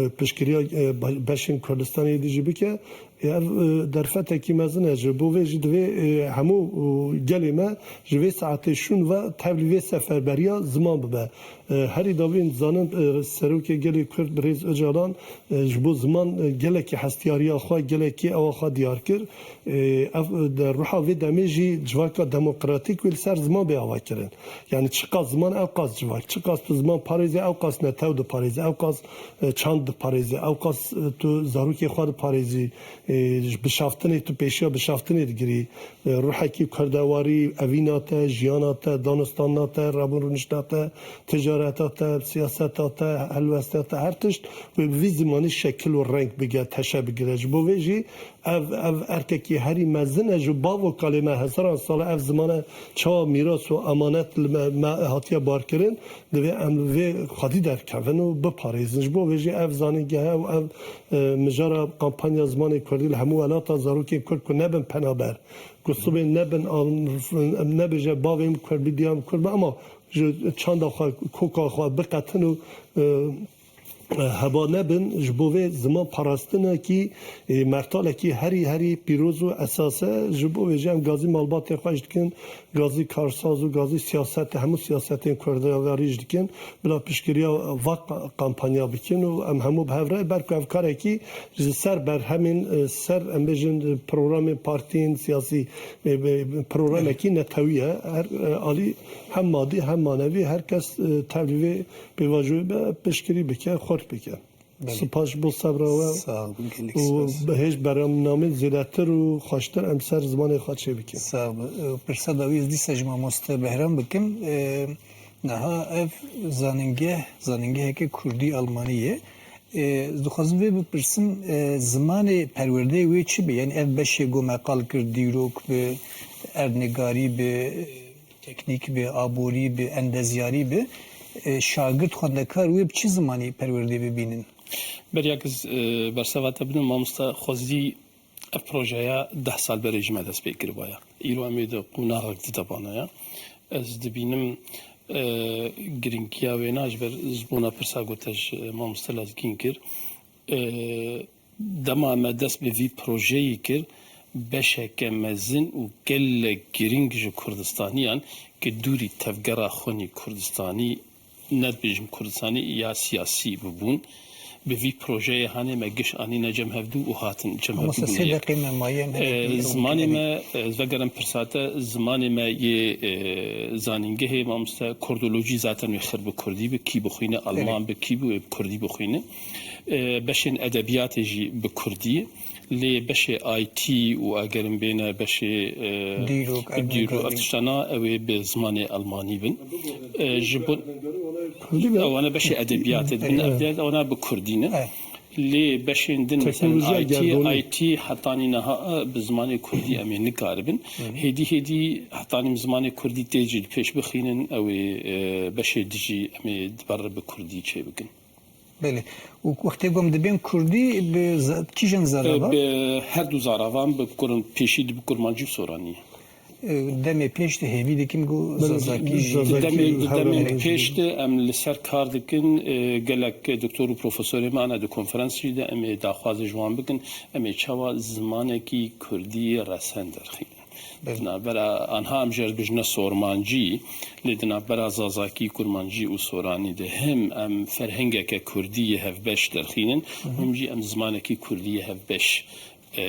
e, piştgiriya, e, be-, beşên Kurdistanê dî jî bike. Ev, e, derfetekî mezin e. Ji bo vê jî divê, e, hemû, e, gelê me ji vê saetê şûn ve tevlî vê seferberiya ziman bibe. E, herî dawî zanin, e, Serokê Gelê Kurd Birêz Ocalan, e, ji bo ziman, e, gelekî hestiyariya xwe, gelekî ewa xwe diyar kir. E, ev, e, di ruha vê demê jî civaka demokratîk wê li ser ziman bê avakirin. Yanî çiqas ziman, ew qas civak. Çiqas tu ziman parêzî, ew qas netew diparêzî, ew qas, e, çand diparêzî, ew qas, e, tu zarokê xwe diparêzî. E, ji bişaftinê tu pêşiya bişaftinê digirî. E, ruhekî kurdewarî, evîna te, jiyana te, danûstandina te, rebûnrûniştina te, ticareta te, siyaseta te, helwesta te, her tişt wê bi vî zimanî şekil û reng bige, teşe bigire. Ji bo vê jî ev, ev erkekî herî mezin e. Ji bav û kalê me hezaran sal e ev ziman e, çawa mîras û emanet li me, me hatiye barkirin, divê em vê xwedî derkevin û biparêzin. Ji bo vê jî ev zanîngehe û ev, e, mijara kampanya zimanê kurdî li hemû welata zarokên kurd ku nebin penaber, ku sibê nebin, em nebêje bavê min kurd bî, diya min kurd be, ama ji çanda xwe, koka xwe biqetin û, e, heba nebin. Ji bo vê ziman parastinekî, e, mertalekî herî, herî pîroz û esas e. Ji bo vê jî em gazî malbatê xwe jî dikin, gazî karsaz û gazî siyaset, hemû siyasetên kurdewarî jî dikin. Bila piştgiriya va ka-, kampanya bikin û em hemû bi hev re, ber ku ev karekî ji ser berhemên, e, ser, em bêjin, e, programên partiyên siyasî, e, e, programekî netewî ye. Her, e, alî hem madî hem manevî her kes, e, tevlî vê pêvajoyê be piştgirî bike, xurt bike. Belê. Spas ji bo sebra we. Sağ olun, gelek spas. Û hêj bernamê zêdetir û xweştir em ser zimanê xwe çêbikin. Sağ olun. E, pirsa dawî ez dîsa ji mamoste Behram bikim. E, niha ev zanîngeh, zanîngeheke kurdî Almanî ye. E, ez dixwazim vê bipirsim, e, zimanê perwerdeyê wê çi be? Yani ev beşê ku me qal kir, dîrok bi, erdnigarî bi, teknîk bi, aborî bi, endezyarî bi, e, şagirt, xwendekar wê bi çi zimanî perwerdê bibînin? Beriya ku ez, e, berseva te bidim, mamoste Xwezî, ev projeya deh sal berê ji me dest pê kiribaya. Îro em ê di qonaxek di de bana ya. Ez dibînim, e, giringiya wêna ji ber zibûna pirsa ku te ji mamoste Lezgîn kir. E, Dema me dest bi vî projeyê kir, beşeke mezin û gelek girîng ji Kurdistaniyan ku dûrî tevgera xwinî Kurdistanî, ne dibêjim Kurdistanî ya siyasî bibûn, Bi vî projeyê hanê me giş anîne cem hevdû û hatin cem hevdû. Mamoste, sê deqê me maye, em herî Ee, zimanê me, e, ez vegerim pirsa te, zimanê me yê, e, zanîngehê, mamoste, kurdolojî zaten wê xir bi kurdî bi, kî bixwîne, alman bi, kî bi, wê bi kurdî bixwîne. E, beşên edebiyatê jî bi kurdî. Lê beşê I T û egerin bêne beşê, e, Dîrok, dîrok, ev tiştana, ew ê bi zimanê almanî bin. E, ji bo Kurdî be. Ewana beşê edebiyatê dibin, Evet. ev de ewana bi kurdî ne. Evet. Lê beşên din, mesela Teknolojiya I T, gerdonê. I T hetanî niha, e, bi zimanê kurdî em ê nikaribin. Hêdî hêdî hetanî zimanê kurdî tê jî li pêş bixînin, ew ê, e, beşê dijî em ê di ber bi kurdî çêbikin. Belê. Û wextê ku em dibên kurdî, bi za-, kîjan zaravan? Bi her du zaravan, bi kurm-, pêşî di bi kurmancî û soranî. E, demê pêş de hêvî dikim ku Belê, zazakî jî Zazakî Demê, hevre demê me. pêş de em li ser kar dikin, e, gelek doktor û profesorê me ane di konferans jî de em ê daxwazê ji wan bikin, em ê çawa zimanekî kurdî resen derxînin. Belê. Di navbera anha em jê re dibêjine sormancî, lê di navbera zazakî, kurmancî û soranî de him em ferhengeke kurdî yê hevbeş derxînin, him jî em zimanekî kurdî yê hevbeş, e,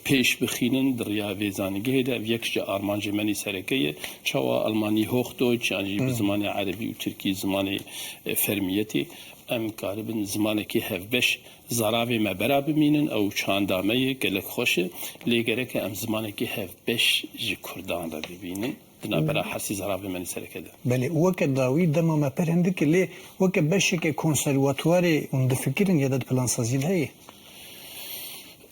pêş bixînin di riya vê zanîngehê de. Ev yek ji armancê me nî sereke ye. Çawa Almanî Hochdeutsch, yan jî bi zimanê erebî û tirkî zimanê, e, fermiyetê, em karibin zimanekî hevbeş zaravê me bera bimînin, ew çanda me ye, gelek xweş e, lê gereke em zimanekî hevbeş ji kurdan re bibînin, di navbera her sî zaravê me nî sereke de. Belê, weke dawî dema me pir hindik e, lê weke beşeke konservatuwarê hûn difikirin ya da di plansaziyê de heye?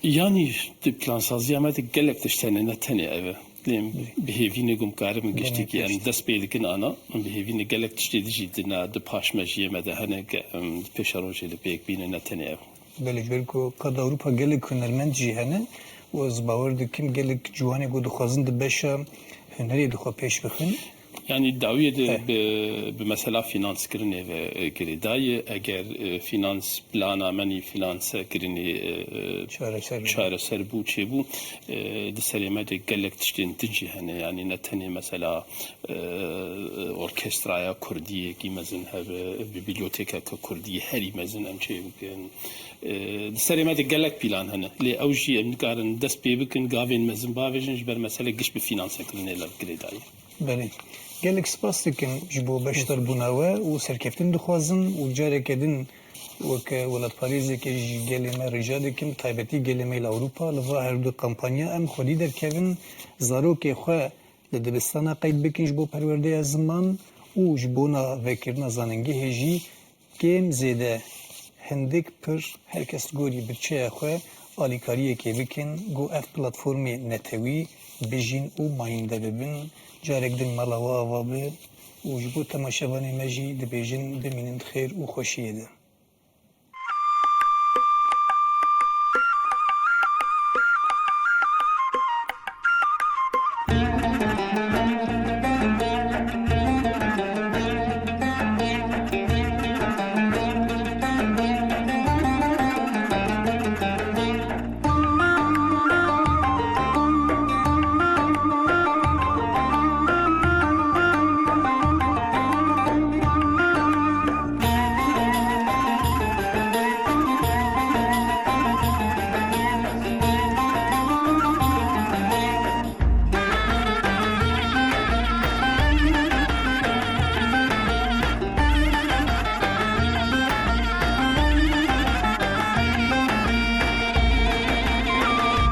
Yanî di plansaziya me de gelek tişt hene, ne tenê ev e. Lê em bi hêvî ne ku em karibin giştikî em dest pê dikin ana, em bi hêvî ne gelek tiştê dijî di na, di paşmejiyê me de hene ke em di pêşerojê de pêk bînin, ne tenê ev. Belê, ji ber ku qada Ewropa gelek hunermend jî hene û ez bawer dikim gelek ciwanê ku dixwazin di beşa hunerê de xwe pêş bixin. Yanî dawiyê de He. bi, bi mesela finanskirinê ve, e, girêdayî. Eger, e, finans plana me nî finanse kirinê, e, e, Çareser bû. çareser bû, çêbû, e, di serê me de gelek tiştên din jî hene. Yanî ne tenê mesela, e, orkestraya kurdiyekî mezin hebe, bibliyotêkeke kurdî herî mezin em çê bikin. E, di serê me de gelek pîlan hene. Lê ew jî em nikarin dest pê bikin, gavên mezin bavêjin, ji ber mesele giş bi finansekirinê li girêdayî. Belê. Gelek spas dikim ji bo beşdarbûna we û serkeftin dixwazim û careke din weke welatparêzeke ji gelê me rica dikim, taybetî gelê me li Ewropa, li va herdu kampanya em xwedî derkevin, zarokê xwe li dibistana qeyd bikin ji bo perwerdeya ziman û ji bona vekirina zanîngehê jî kêm zêde hindik pir her kes li gorî budçeya xwe alîkariyekê bikin, ku ev platformê netewî bijîn û mayînde bibin. Carek din mala we ava be û ji bo temaşevanê me jî dibêjin bimînin di xêr û xweşiyê de.